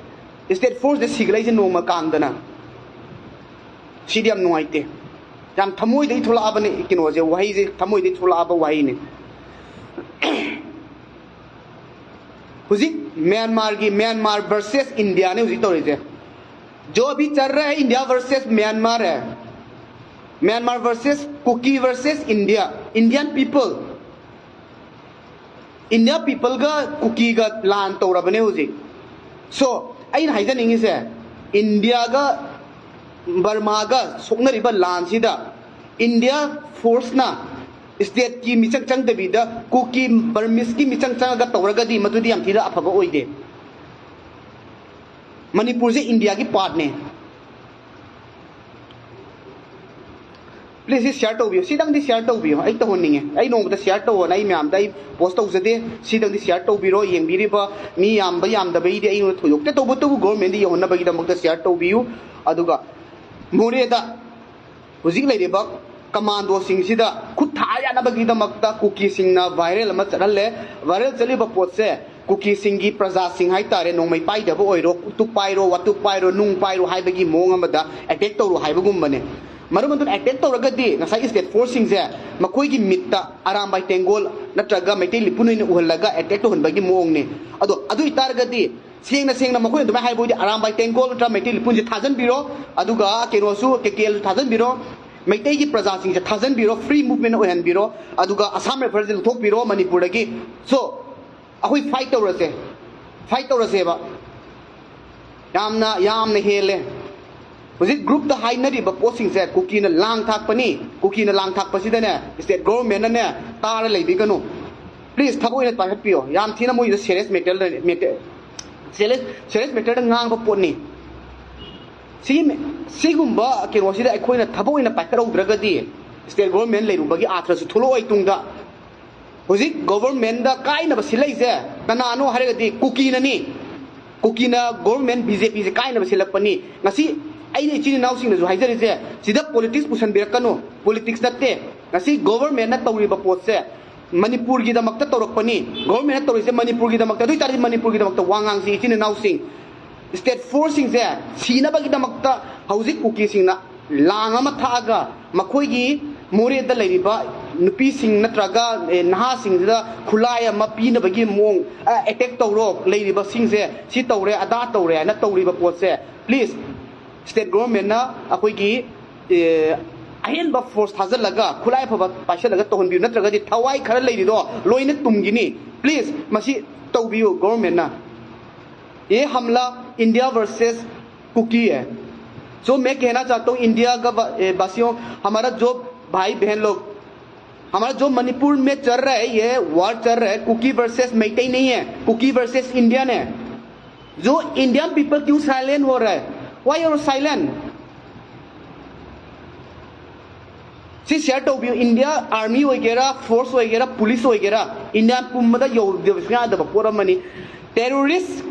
state force ꯁꯤꯒꯠꯂꯛꯏꯁꯦ ꯅꯣꯡꯃ ꯀꯥꯡꯗꯅ꯫ ꯁꯤꯗꯤ ꯌꯥꯝ ꯅꯨꯡꯉꯥꯏꯇꯦ꯫ ꯌꯥꯝ ꯊꯃꯣꯏꯗꯒꯤ ꯊꯣꯛꯂꯛꯑꯕꯅꯦ ꯀꯩꯅꯣꯁꯦ, ꯋꯥꯍꯩꯁꯦ ꯊꯃꯣꯏꯗꯒꯤ ꯊꯣꯛꯂꯛꯑꯕ ꯋꯥꯍꯩꯅꯦ꯫ ꯍꯧꯖꯤꯛ ꯃ꯭ꯌꯥꯟꯃꯥꯔꯒꯤ, ꯃ꯭ꯌꯥꯟꯃꯥꯔ versus India ꯅꯦ ꯍꯧꯖꯤꯛ ꯇꯧꯔꯤꯁꯦ꯫ जो भी चल रहा है, India versus Myanmar है। Myanmar versus Kuki versus India, Indian people, India people ꯒ ꯀꯨꯀꯤꯒ ꯂꯥꯟ ꯇꯧꯔꯕꯅꯦ ꯍꯧꯖꯤꯛ꯫ So ꯑꯩꯅ ꯍꯥꯏꯖꯅꯤꯡꯉꯤꯁꯦ, ꯏꯟꯗꯤꯌꯥꯒ ꯕꯔꯃꯥꯒ ꯁꯣꯛꯅꯔꯤꯕ ꯂꯥꯟꯁꯤꯗ India force ꯅ state ꯀꯤ ꯃꯤꯆꯪ ꯆꯪꯗꯕꯤꯗ ꯀꯨꯀꯤ ꯕꯔꯃꯤꯁꯀꯤ ꯃꯤꯆꯪ ꯆꯪꯉꯒ ꯇꯧꯔꯒꯗꯤ ꯃꯗꯨꯗꯤ ꯌꯥꯝ ꯊꯤꯅ ꯑꯐꯕ ꯑꯣꯏꯗꯦ꯫ ꯃꯅꯤꯄꯨꯔꯁꯦ ꯏꯟꯗꯤꯌꯥꯒꯤ part ꯅꯦ꯫ Please ꯁꯤ share ꯇꯧꯕꯤꯌꯨ, ꯁꯤꯗꯪꯗꯤ share ꯇꯧꯕꯤꯌꯨ꯫ ꯑꯩ ꯇꯧꯍꯟꯅꯤꯡꯉꯦ, ꯑꯩ ꯅꯣꯡꯃꯗ share ꯇꯧꯑꯣꯅ ꯑꯩ ꯃꯌꯥꯝꯗ ꯑꯩ post ꯇꯧꯖꯗꯦ꯫ ꯁꯤꯗꯪꯗꯤ share ꯇꯧꯕꯤꯔꯣ꯫ ꯌꯦꯡꯕꯤꯔꯤꯕ ꯃꯤ ꯌꯥꯝꯕ ꯌꯥꯝꯗꯕꯩꯗꯤ ꯑꯩꯉꯣꯟꯗ ꯊꯣꯏꯗꯣꯛꯇꯦ, ꯇꯧꯕꯇꯕꯨ government ꯗ ꯌꯧꯍꯟꯅꯕꯒꯤꯗꯃꯛꯇ share ꯇꯧꯕꯤꯌꯨ꯫ ꯑꯗꯨꯒ ꯃꯣꯔꯦꯗ ꯍꯧꯖꯤꯛ ꯂꯩꯔꯤꯕ commando ꯁꯤꯡꯁꯤꯗ ꯈꯨꯠ ꯊꯥ ꯌꯥꯅꯕꯒꯤꯗꯃꯛꯇ ꯀꯨꯀꯤꯁꯤꯡꯅ viral ꯑꯃ ꯆꯠꯍꯜꯂꯦ꯫ Viral ꯆꯠꯂꯤꯕ ꯄꯣꯠꯁꯦ ꯀꯨꯀꯤꯁꯤꯡꯒꯤ ꯄ꯭ꯔꯖꯥꯁꯤꯡ ꯍꯥꯏꯇꯥꯔꯦ, ꯅꯣꯡꯃꯩ ꯄꯥꯏꯗꯕ ꯑꯣꯏꯔꯣ, ꯎꯇꯨꯞ ꯄꯥꯏꯔꯣ, ꯋꯥꯇꯨꯞ ꯄꯥꯏꯔꯣ, ꯅꯨꯡ ꯄꯥꯏꯔꯣ ꯍꯥꯏꯕꯒꯤ ꯃꯑꯣꯡ ꯑꯃꯗ attack ꯇꯧꯔꯣ ꯍꯥꯏꯕꯒꯨꯝꯕꯅꯦ꯫ ꯃꯔꯝ ꯑꯗꯨꯅ attack ꯇꯧꯔꯒꯗꯤ ꯉꯁꯥꯏꯒꯤ state force ꯁꯤꯡꯁꯦ ꯃꯈꯣꯏꯒꯤ ꯃꯤꯠꯇ ꯑꯔꯥꯝꯕꯥꯏ ꯇꯦꯡꯒꯣꯜ ꯅꯠꯇ꯭ꯔꯒ ꯃꯩꯇꯩ ꯂꯤꯄꯨꯟ ꯑꯣꯏꯅ ꯎꯍꯜꯂꯒ attack ꯇꯧꯍꯟꯕꯒꯤ ꯃꯑꯣꯡꯅꯤ꯫ ꯑꯗꯣ ꯑꯗꯨ ꯑꯣꯏꯇꯥꯔꯒꯗꯤ ꯁꯦꯡꯅ ꯁꯦꯡꯅ ꯃꯈꯣꯏꯅ ꯑꯗꯨꯃꯥꯏꯅ ꯍꯥꯏꯕ ꯑꯣꯏꯗꯤ ꯑꯔꯥꯝꯕꯥꯏ ꯇꯦꯡꯒꯣꯜ ꯅꯠꯇ꯭ꯔꯒ ꯃꯩꯇꯩ ꯂꯤꯄꯨꯟꯁꯦ ꯊꯥꯖꯟꯕꯤꯔꯣ, ꯑꯗꯨꯒ ꯀꯩꯅꯣꯁꯨ, ꯀꯦ ꯀꯦ ꯑꯦꯜꯁꯨ ꯊꯥꯖꯟꯕꯤꯔꯣ, ꯃꯩꯇꯩꯒꯤ ꯄ꯭ꯔꯖꯥꯁꯤꯡꯁꯦ ꯊꯥꯖꯟꯕꯤꯔꯣ, free movement ꯑꯣꯏꯍꯟꯕꯤꯔꯣ, ꯑꯗꯨꯒ ꯑꯁꯥꯝ ꯔꯥꯏꯐꯜꯁꯦ ꯂꯧꯊꯣꯛꯄꯤꯔꯣ ꯃꯅꯤꯄꯨꯔꯗꯒꯤ꯫ So ꯑꯩꯈꯣꯏ fight ꯇꯧꯔꯁꯦ, fight ꯇꯧꯔꯁꯦꯕ꯫ ꯌꯥꯝꯅ, ꯌꯥꯝꯅ ꯍꯦꯜꯂꯦ꯫ ꯍꯧꯖꯤꯛ group ꯇ ꯍꯥꯏꯅꯔꯤꯕ ꯄꯣꯠꯁꯤꯡꯁꯦ ꯀꯨꯀꯤꯅ ꯂꯥꯡ ꯊꯥꯛꯄꯅꯤ, ꯀꯨꯀꯤꯅ ꯂꯥꯡ ꯊꯥꯛꯄꯁꯤꯗꯅꯦ state government ꯅꯅꯦ ꯇꯥꯔ ꯂꯩꯕꯤꯒꯅꯨ꯫ Please ꯊꯕꯛ ꯑꯣꯏꯅ ꯄꯥꯏꯈꯠꯄꯤꯌꯣ꯫ ꯌꯥꯝ ꯊꯤꯅ ꯃꯣꯏꯗ serious matter ꯂꯩ-, matter, serious, serious matter ꯗ ꯉꯥꯡꯕ ꯄꯣꯠꯅꯤ꯫ ꯁꯤꯒꯤ ꯃꯦ-, ꯁꯤꯒꯨꯝꯕ ꯀꯩꯅꯣꯁꯤꯗ ꯑꯩꯈꯣꯏꯅ ꯊꯕꯛ ꯑꯣꯏꯅ ꯄꯥꯏꯈꯠꯍꯧꯗ꯭ꯔꯒꯗꯤ state government ꯂꯩꯔꯨꯕꯒꯤ ꯑꯥꯊ꯭ꯔꯁꯨ ꯊꯣꯛꯂꯛꯑꯣꯏ ꯇꯨꯡꯗ꯫ ꯍꯧꯖꯤꯛ government ꯗ ꯀꯥꯏꯅꯕ ꯁꯤꯜꯂꯛꯏꯁꯦ ꯀꯅꯥꯅꯣ ꯍꯥꯏꯔꯒꯗꯤ ꯀꯨꯀꯤꯅꯅꯤ꯫ ꯀꯨꯀꯤꯅ government ꯕꯤ ꯖꯦ ꯄꯤ ꯁꯦ ꯀꯥꯏꯅꯕ ꯁꯤꯜꯂꯛꯄꯅꯤ꯫ ꯉꯁꯤ ꯑꯩꯅ ꯏꯆꯤꯟ ꯏꯅꯥꯎꯁꯤꯡꯅꯁꯨ ꯍꯥꯏꯖꯔꯤꯁꯦ, ꯁꯤꯗ politics ꯄꯨꯁꯟꯕꯤꯔꯛꯀꯅꯨ꯫ Politics ꯅꯠꯇꯦ꯫ ꯉꯁꯤ government ꯅ ꯇꯧꯔꯤꯕ ꯄꯣꯠꯁꯦ ꯃꯅꯤꯄꯨꯔꯒꯤꯗꯃꯛꯇ ꯇꯧꯔꯛꯄꯅꯤ, ꯒꯣꯕꯔꯃꯦꯟꯅ ꯇꯧꯔꯤꯁꯦ ꯃꯅꯤꯄꯨꯔꯒꯤꯗꯃꯛꯇ꯫ ꯑꯗꯨ ꯑꯣꯏꯇꯥꯔꯗꯤ ꯃꯅꯤꯄꯨꯔꯒꯤꯗꯃꯛꯇ ꯋꯥ ꯉꯥꯡꯁꯤ, ꯏꯆꯤꯟ ꯏꯅꯥꯎꯁꯤꯡ꯫ ꯁ꯭ꯇꯦꯠ ꯐꯣꯔꯁꯁꯤꯡꯁꯦ ꯁꯤꯅꯕꯒꯤꯗꯃꯛꯇ ꯍꯧꯖꯤꯛ ꯀꯨꯀꯤꯁꯤꯡꯅ ꯂꯥꯡ ꯑꯃ ꯊꯥꯛꯑꯒ ꯃꯈꯣꯏꯒꯤ ꯃꯣꯔꯦꯗ ꯂꯩꯔꯤꯕ ꯅꯨꯄꯤꯁꯤꯡ ꯅꯠꯇ꯭ꯔꯒ, ꯑꯦ, ꯅꯍꯥꯁꯤꯡꯁꯤꯗ ꯈꯨꯠꯂꯥꯏ ꯑꯃ ꯄꯤꯅꯕꯒꯤ ꯃꯑꯣꯡ, ꯑ, ꯑꯦꯇꯦꯛ ꯇꯧꯔꯣ, ꯂꯩꯔꯤꯕꯁꯤꯡꯁꯦ ꯁꯤ ꯇꯧꯔꯦ, ꯑꯗꯥ ꯇꯧꯔꯦ ꯍꯥꯏꯅ ꯇꯧꯔꯤꯕ ꯄꯣꯠꯁꯦ, ꯄ꯭ꯂꯤꯖ, ꯁ꯭ꯇꯦꯠ ꯒꯣꯕꯔꯃꯦꯟꯅ ꯑꯩꯈꯣꯏꯒꯤ, ꯑꯦ, ꯑꯍꯦꯟꯕ ꯐꯣꯔꯁ ꯊꯥꯖꯤꯜꯂꯒ ꯈꯨꯠꯂꯥꯏ ꯑꯐꯕ ꯄꯥꯏꯁꯤꯜꯂꯒ ꯇꯧꯍꯟꯕꯤꯌꯨ, ꯅꯠꯇ꯭ꯔꯒꯗꯤ ꯊꯋꯥꯏ ꯈꯔ ꯂꯩꯔꯤꯗꯣ ꯂꯣꯏꯅ ꯇꯨꯝꯈꯤꯅꯤ꯫ ꯄ꯭ꯂꯤꯖ, ꯃꯁꯤ ꯇꯧꯕꯤꯌꯨ ꯒꯣꯕꯔꯃꯦꯟꯅ꯫ ये हमला इंडिया वर्सेस कुकी है। जो मैं कहना चाहता हूँ इंडिया का वा-, ए, वासियों, हमारा जो भाई बहन लोग, हमारा जो मणिपुर में चल रहा है, ये वॉर चल रहा है, कुकी वर्सेस मैतेई नहीं है, कुकी वर्सेस इंडियन है। जो इंडियन पीपल क्यों साइलेंट हो रहा है? Why you are silent? ꯁꯤ ꯁꯤꯌꯔ ꯇꯧꯕꯤꯌꯨ꯫ ꯏꯟꯗꯤꯌꯥ ꯑꯥꯔꯃꯤ ꯑꯣꯏꯒꯦꯔꯥ, ꯐꯣꯔꯁ ꯑꯣꯏꯒꯦꯔꯥ, ꯄꯨꯂꯤꯁ ꯑꯣꯏꯒꯦꯔꯥ, ꯏꯟꯗꯤꯌꯥ ꯄꯨꯝꯕꯗ ꯌꯧꯗꯕꯁꯨ ꯌꯥꯗꯕ ꯄꯣꯠ ꯑꯃꯅꯤ꯫ ꯇꯦꯔꯣꯔꯤꯁ,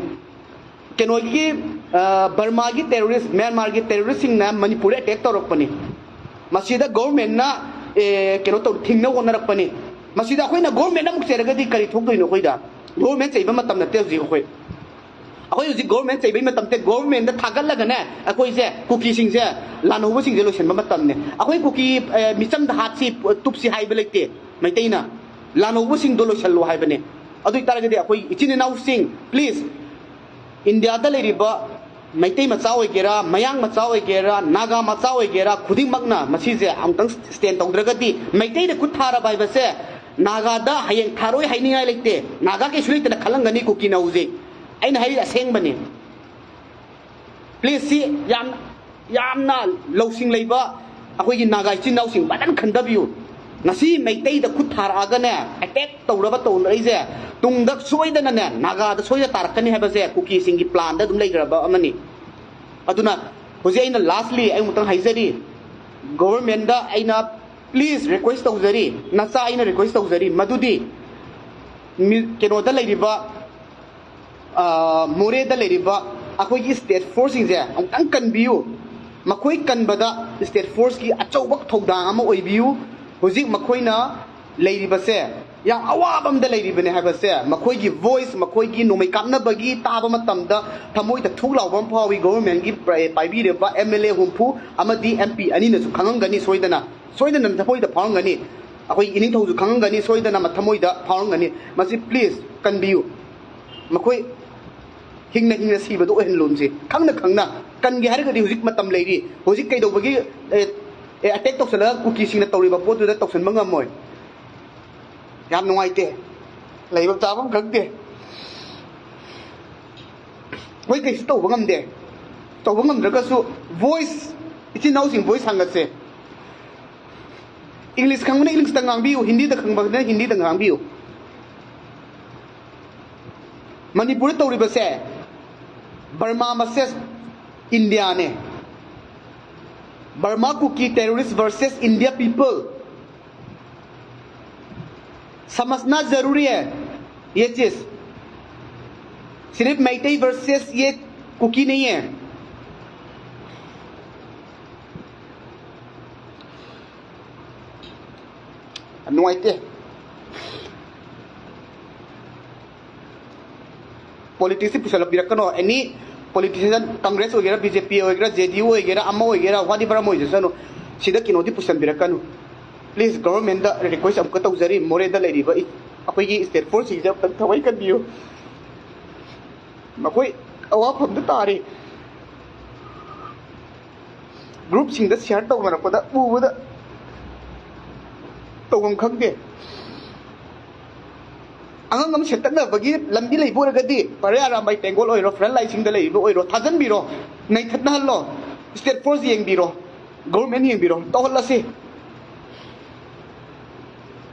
ꯀꯩꯅꯣꯒꯤ, ꯑ, ꯕꯔꯃꯥꯒꯤ ꯇꯦꯔꯣꯔꯤꯁ, ꯃ꯭ꯌꯥꯟꯃꯥꯔꯒꯤ ꯇꯦꯔꯣꯔꯤꯁꯁꯤꯡꯅ ꯃꯅꯤꯄꯨꯔꯗ ꯑꯦꯇꯦꯛ ꯇꯧꯔꯛꯄꯅꯤ꯫ ꯃꯁꯤꯗ ꯒꯣꯕꯔꯃꯦꯟꯅ, ꯑꯦ, ꯀꯩꯅꯣ ꯇꯧ, ꯊꯤꯡꯅꯕ ꯍꯣꯠꯅꯔꯛꯄꯅꯤ꯫ ꯃꯁꯤꯗ ꯑꯩꯈꯣꯏꯅ ꯒꯣꯕꯔꯃꯦꯟ ꯑꯃꯨꯛ ꯆꯩꯔꯒꯗꯤ ꯀꯔꯤ ꯊꯣꯛꯇꯣꯏꯅꯣ ꯑꯩꯈꯣꯏꯗ? ꯒꯣꯕꯔꯃꯦꯟ ꯆꯩꯕ ꯃꯇꯝ ꯅꯠꯇꯦ ꯍꯧꯖꯤꯛ ꯑꯩꯈꯣꯏ꯫ ꯑꯩꯈꯣꯏ ꯍꯧꯖꯤꯛ ꯒꯣꯕꯔꯃꯦꯟ ꯆꯩꯕꯩ ꯃꯇꯝ ꯅꯠꯇꯦ꯫ ꯒꯣꯕꯔꯃꯦꯟꯗ ꯊꯥꯒꯠꯂꯒꯅꯦ, ꯑꯩꯈꯣꯏꯁꯦ, ꯀꯨꯀꯤꯁꯤꯡꯁꯦ, ꯂꯥꯟꯍꯧꯕꯁꯤꯡꯁꯦ ꯂꯣꯏꯁꯤꯟꯕ ꯃꯇꯝꯅꯦ꯫ ꯑꯩꯈꯣꯏ ꯀꯨꯀꯤ, ꯑꯦ, ꯃꯤꯆꯝꯗ ꯍꯥꯠꯁꯤ, ꯇꯨꯞꯁꯤ ꯍꯥꯏꯕ ꯂꯩꯇꯦ꯫ ꯃꯩꯇꯩꯅ ꯂꯥꯟꯍꯧꯕꯁꯤꯡꯗꯣ ꯂꯣꯏꯁꯤꯜꯂꯣ ꯍꯥꯏꯕꯅꯦ꯫ ꯑꯗꯨ ꯑꯣꯏꯇꯥꯔꯒꯗꯤ ꯑꯩꯈꯣꯏ ꯏꯆꯤꯟ ꯏꯅꯥꯎꯁꯤꯡ, ꯄ꯭ꯂꯤꯖ, ꯏꯟꯗꯤꯌꯥꯗ ꯂꯩꯔꯤꯕ ꯃꯩꯇꯩ ꯃꯆꯥ ꯑꯣꯏꯒꯦꯔꯥ, ꯃꯌꯥꯡ ꯃꯆꯥ ꯑꯣꯏꯒꯦꯔꯥ, ꯅꯥꯒꯥ ꯃꯆꯥ ꯑꯣꯏꯒꯦꯔꯥ, ꯈꯨꯗꯤꯡꯃꯛꯅ ꯃꯁꯤꯁꯦ ꯑꯃꯨꯛꯇꯪ ꯁ꯭ꯇꯦꯟ ꯇꯧꯗ꯭ꯔꯒꯗꯤ, ꯃꯩꯇꯩꯗ ꯈꯨꯠ ꯊꯥꯔꯕ ꯍꯥꯏꯕꯁꯦ ꯅꯥꯒꯥꯗ ꯍꯌꯦꯡ ꯊꯥꯔꯣꯏ ꯍꯥꯏꯅꯤꯡꯉꯥꯏ ꯂꯩꯇꯦ꯫ ꯅꯥꯒꯥ ꯀꯩꯁꯨ ꯂꯩꯇꯅ ꯈꯜꯂꯝꯒꯅꯤ ꯀꯨꯀꯤꯅ ꯍꯧꯖꯤꯛ꯫ ꯑꯩꯅ ꯍꯥꯏꯔꯤꯁꯦ ꯑꯁꯦꯡꯕꯅꯤ꯫ ꯄ꯭ꯂꯤꯖ, ꯁꯤ ꯌꯥꯝ, ꯌꯥꯝꯅ ꯂꯧꯁꯤꯡ ꯂꯩꯕ ꯑꯩꯈꯣꯏꯒꯤ ꯅꯥꯒꯥ ꯏꯆꯤꯟ ꯏꯅꯥꯎꯁꯤꯡ ꯐꯖꯅ ꯈꯟꯊꯕꯤꯌꯨ꯫ ꯉꯁꯤ ꯃꯩꯇꯩꯗ ꯈꯨꯠ ꯊꯥꯔꯛꯑꯒꯅꯦ, ꯑꯦꯇꯦꯛ ꯇꯧꯔꯕ ꯇꯧꯔꯛꯏꯁꯦ, ꯇꯨꯡꯗ ꯁꯣꯏꯗꯅꯅꯦ ꯅꯥꯒꯥꯗ ꯁꯣꯏꯗꯅ ꯇꯥꯔꯛꯀꯅꯤ ꯍꯥꯏꯕꯁꯦ ꯀꯨꯀꯤꯁꯤꯡꯒꯤ ꯄ꯭ꯂꯥꯟꯗ ꯑꯗꯨꯝ ꯂꯩꯈ꯭ꯔꯕ ꯑꯃꯅꯤ꯫ ꯑꯗꯨꯅ ꯍꯧꯖꯤꯛ ꯑꯩꯅ ꯂꯥꯁꯂꯤ ꯑꯩ ꯑꯃꯨꯛꯇꯪ ꯍꯥꯏꯖꯔꯤ, ꯒꯣꯕꯔꯃꯦꯟꯗ ꯑꯩꯅ ꯄ꯭ꯂꯤꯖ ꯔꯤꯀ꯭ꯋꯦꯁ ꯇꯧꯖꯔꯤ, ꯅꯆꯥ ꯑꯩꯅ ꯔꯤꯀ꯭ꯋꯦꯁ ꯇꯧꯖꯔꯤ, ꯃꯗꯨꯗꯤ ꯃꯤ-, ꯀꯩꯅꯣꯗ ꯂꯩꯔꯤꯕ, ꯑ, ꯃꯣꯔꯦꯗ ꯂꯩꯔꯤꯕ ꯑꯩꯈꯣꯏꯒꯤ ꯁ꯭ꯇꯦꯠ ꯐꯣꯔꯁꯁꯤꯡꯁꯦ ꯑꯃꯨꯛꯇꯪ ꯀꯟꯕꯤꯌꯨ꯫ ꯃꯈꯣꯏ ꯀꯟꯕꯗ ꯁ꯭ꯇꯦꯠ ꯐꯣꯔꯁꯀꯤ ꯑꯆꯧꯕ ꯊꯧꯗꯥꯡ ꯑꯃ ꯑꯣꯏꯕꯤꯌꯨ꯫ ꯍꯧꯖꯤꯛ ꯃꯈꯣꯏꯅ ꯂꯩꯔꯤꯕꯁꯦ ꯌꯥꯝ ꯑꯋꯥꯕ ꯑꯃꯗ ꯂꯩꯔꯤꯕꯅꯦ ꯍꯥꯏꯕꯁꯦ꯫ ꯃꯈꯣꯏꯒꯤ ꯚꯣꯏꯁ, ꯃꯈꯣꯏꯒꯤ ꯅꯣꯡꯃꯩ ꯀꯥꯞꯅꯕꯒꯤ ꯇꯥꯕ ꯃꯇꯝꯗ ꯊꯃꯣꯏꯗ ꯊꯨꯛ ꯂꯥꯎꯕ ꯑꯃ ꯐꯥꯎꯏ꯫ ꯒꯣꯚꯔꯟꯃꯦꯟꯒꯤ ꯄ꯭ꯔ-, ꯄꯥꯏꯕꯤꯔꯤꯕ ꯑꯦꯝ ꯑꯦꯜ ꯑꯦ ꯍꯨꯝꯐꯨ ꯑꯃꯗꯤ ꯑꯦꯝ ꯄꯤ ꯑꯅꯤꯅꯁꯨ ꯈꯪꯉꯝꯒꯅꯤ ꯁꯣꯏꯗꯅ, ꯁꯣꯏꯗꯅ ꯊꯃꯣꯏꯗ ꯐꯥꯎꯔꯝꯒꯅꯤ꯫ ꯑꯩꯈꯣꯏ ꯏꯅꯤꯡꯊꯧꯁꯨ ꯈꯪꯉꯝꯒꯅꯤ ꯁꯣꯏꯗꯅ, ꯊꯃꯣꯏꯗ ꯐꯥꯎꯔꯝꯒꯅꯤ꯫ ꯃꯁꯤ ꯄ꯭ꯂꯤꯖ ꯀꯟꯕꯤꯌꯨ꯫ ꯃꯈꯣꯏ ꯍꯤꯡꯅ ꯍꯤꯡꯅ ꯁꯤꯕꯗꯣ ꯑꯣꯏꯍꯜꯂꯨꯟꯁꯦ꯫ ꯈꯪꯅ ꯈꯪꯅ ꯀꯟꯒꯦ ꯍꯥꯏꯔꯒꯗꯤ ꯍꯧꯖꯤꯛ ꯃꯇꯝ ꯂꯩꯔꯤ꯫ ꯍꯧꯖꯤꯛ ꯀꯩꯗꯧꯕꯒꯤ, ꯑꯦ, ꯑꯦ, ꯑꯦꯇꯦꯛ ꯇꯧꯁꯜꯂꯒ ꯀꯨꯀꯤꯁꯤꯡꯅ ꯇꯧꯔꯤꯕ ꯄꯣꯠꯇꯨꯗ ꯇꯧꯁꯟꯕ ꯉꯝꯃꯣꯏ? ꯌꯥꯝ ꯅꯨꯡꯉꯥꯏꯇꯦ꯫ ꯂꯩꯐꯝ ꯆꯥꯐꯝ ꯈꯪꯗꯦ꯫ ꯃꯣꯏ ꯀꯩꯁꯨ ꯇꯧꯕ ꯉꯝꯗꯦ꯫ ꯇꯧꯕ ꯉꯝꯗ꯭ꯔꯒꯁꯨ ꯚꯣꯏꯁ, ꯏꯆꯤꯟ ꯏꯅꯥꯎꯁꯤꯡ ꯚꯣꯏꯁ ꯍꯥꯡꯒꯠꯁꯦ꯫ ꯏꯪꯂꯤꯁ ꯈꯪꯕꯅ ꯏꯪꯂꯤꯁꯇ ꯉꯥꯡꯕꯤꯌꯨ, ꯍꯤꯟꯗꯤꯗ ꯈꯪꯕꯅ ꯍꯤꯟꯗꯤꯗ ꯉꯥꯡꯕꯤꯌꯨ꯫ ꯃꯅꯤꯄꯨꯔꯗ ꯇꯧꯔꯤꯕꯁꯦ ꯕꯔꯃꯥ ꯃꯁꯦꯁ ꯏꯟꯗꯤꯌꯥꯅꯦ꯫ Burma Kuki terrorist versus India people. समझना जरूरी है ये चीज। सिर्फ मैतेई वर्सेस ये कुकी नहीं है। ꯅꯨꯡꯉꯥꯏꯇꯦ꯫ ꯄꯣꯂꯤꯇꯤꯛꯁꯁꯤ ꯄꯨꯁꯜꯂꯛꯄꯤꯔꯛꯀꯅꯣ꯫ ꯑꯦꯅꯤ ꯄꯣꯂꯤꯇꯤꯁꯤꯌꯥꯟ, ꯀꯪꯒ꯭ꯔꯦꯁ ꯑꯣꯏꯒꯦꯔꯥ, ꯕꯤ ꯖꯦ ꯄꯤ ꯑꯣꯏꯒꯦꯔꯥ, ꯖꯦ ꯗꯤ ꯌꯨ ꯑꯣꯏꯒꯦꯔꯥ, ꯑꯃ ꯑꯣꯏꯒꯦꯔꯥ, whatever ꯑꯃ ꯑꯣꯏꯖꯁꯅꯨ, ꯁꯤꯗ ꯀꯩꯅꯣꯗꯤ ꯄꯨꯁꯟꯕꯤꯔꯛꯀꯅꯨ꯫ ꯄ꯭ꯂꯤꯖ, ꯒꯣꯚꯔꯟꯃꯦꯟꯗ ꯔꯤꯀ꯭ꯋꯦꯁ ꯑꯃꯨꯛꯀ ꯇꯧꯖꯔꯤ, ꯃꯣꯔꯦꯗ ꯂꯩꯔꯤꯕ ꯏ-, ꯑꯩꯈꯣꯏꯒꯤ ꯁ꯭ꯇꯦꯠ ꯐꯣꯔꯁꯁꯤꯡꯁꯦ ꯑꯃꯨꯛꯇꯪ ꯊꯋꯥꯏ ꯀꯟꯕꯤꯌꯨ꯫ ꯃꯈꯣꯏ ꯑꯋꯥꯐꯝꯗ ꯇꯥꯔꯤ꯫ ꯒ꯭ꯔꯨꯞꯁꯤꯡꯗ ꯁꯤꯌꯥꯔ ꯇꯧꯅꯔꯛꯄꯗ ꯎꯕꯗ ꯇꯧꯐꯝ ꯈꯪꯗꯦ꯫ ꯑꯉꯥꯡ ꯑꯃ ꯁꯦꯠꯇꯠꯅꯕꯒꯤ ꯂꯝꯕꯤ ꯂꯩꯕ ꯑꯣꯏꯔꯒꯗꯤ, ꯄꯔꯦ ꯑꯔꯥꯝꯕꯥꯏ ꯇꯦꯡꯒꯣꯜ ꯑꯣꯏꯔꯣ, ꯐ꯭ꯔꯟ ꯂꯥꯏꯟꯁꯤꯡꯗ ꯂꯩꯔꯤꯕ ꯑꯣꯏꯔꯣ, ꯊꯥꯖꯟꯕꯤꯔꯣ, ꯅꯩꯊꯠꯅꯍꯜꯂꯣ, ꯁ꯭ꯇꯦꯠ ꯐꯣꯔꯁ ꯌꯦꯡꯕꯤꯔꯣ, ꯒꯣꯚꯔꯟꯃꯦꯟ ꯌꯦꯡꯕꯤꯔꯣ, ꯇꯧꯍꯜꯂꯁꯤ꯫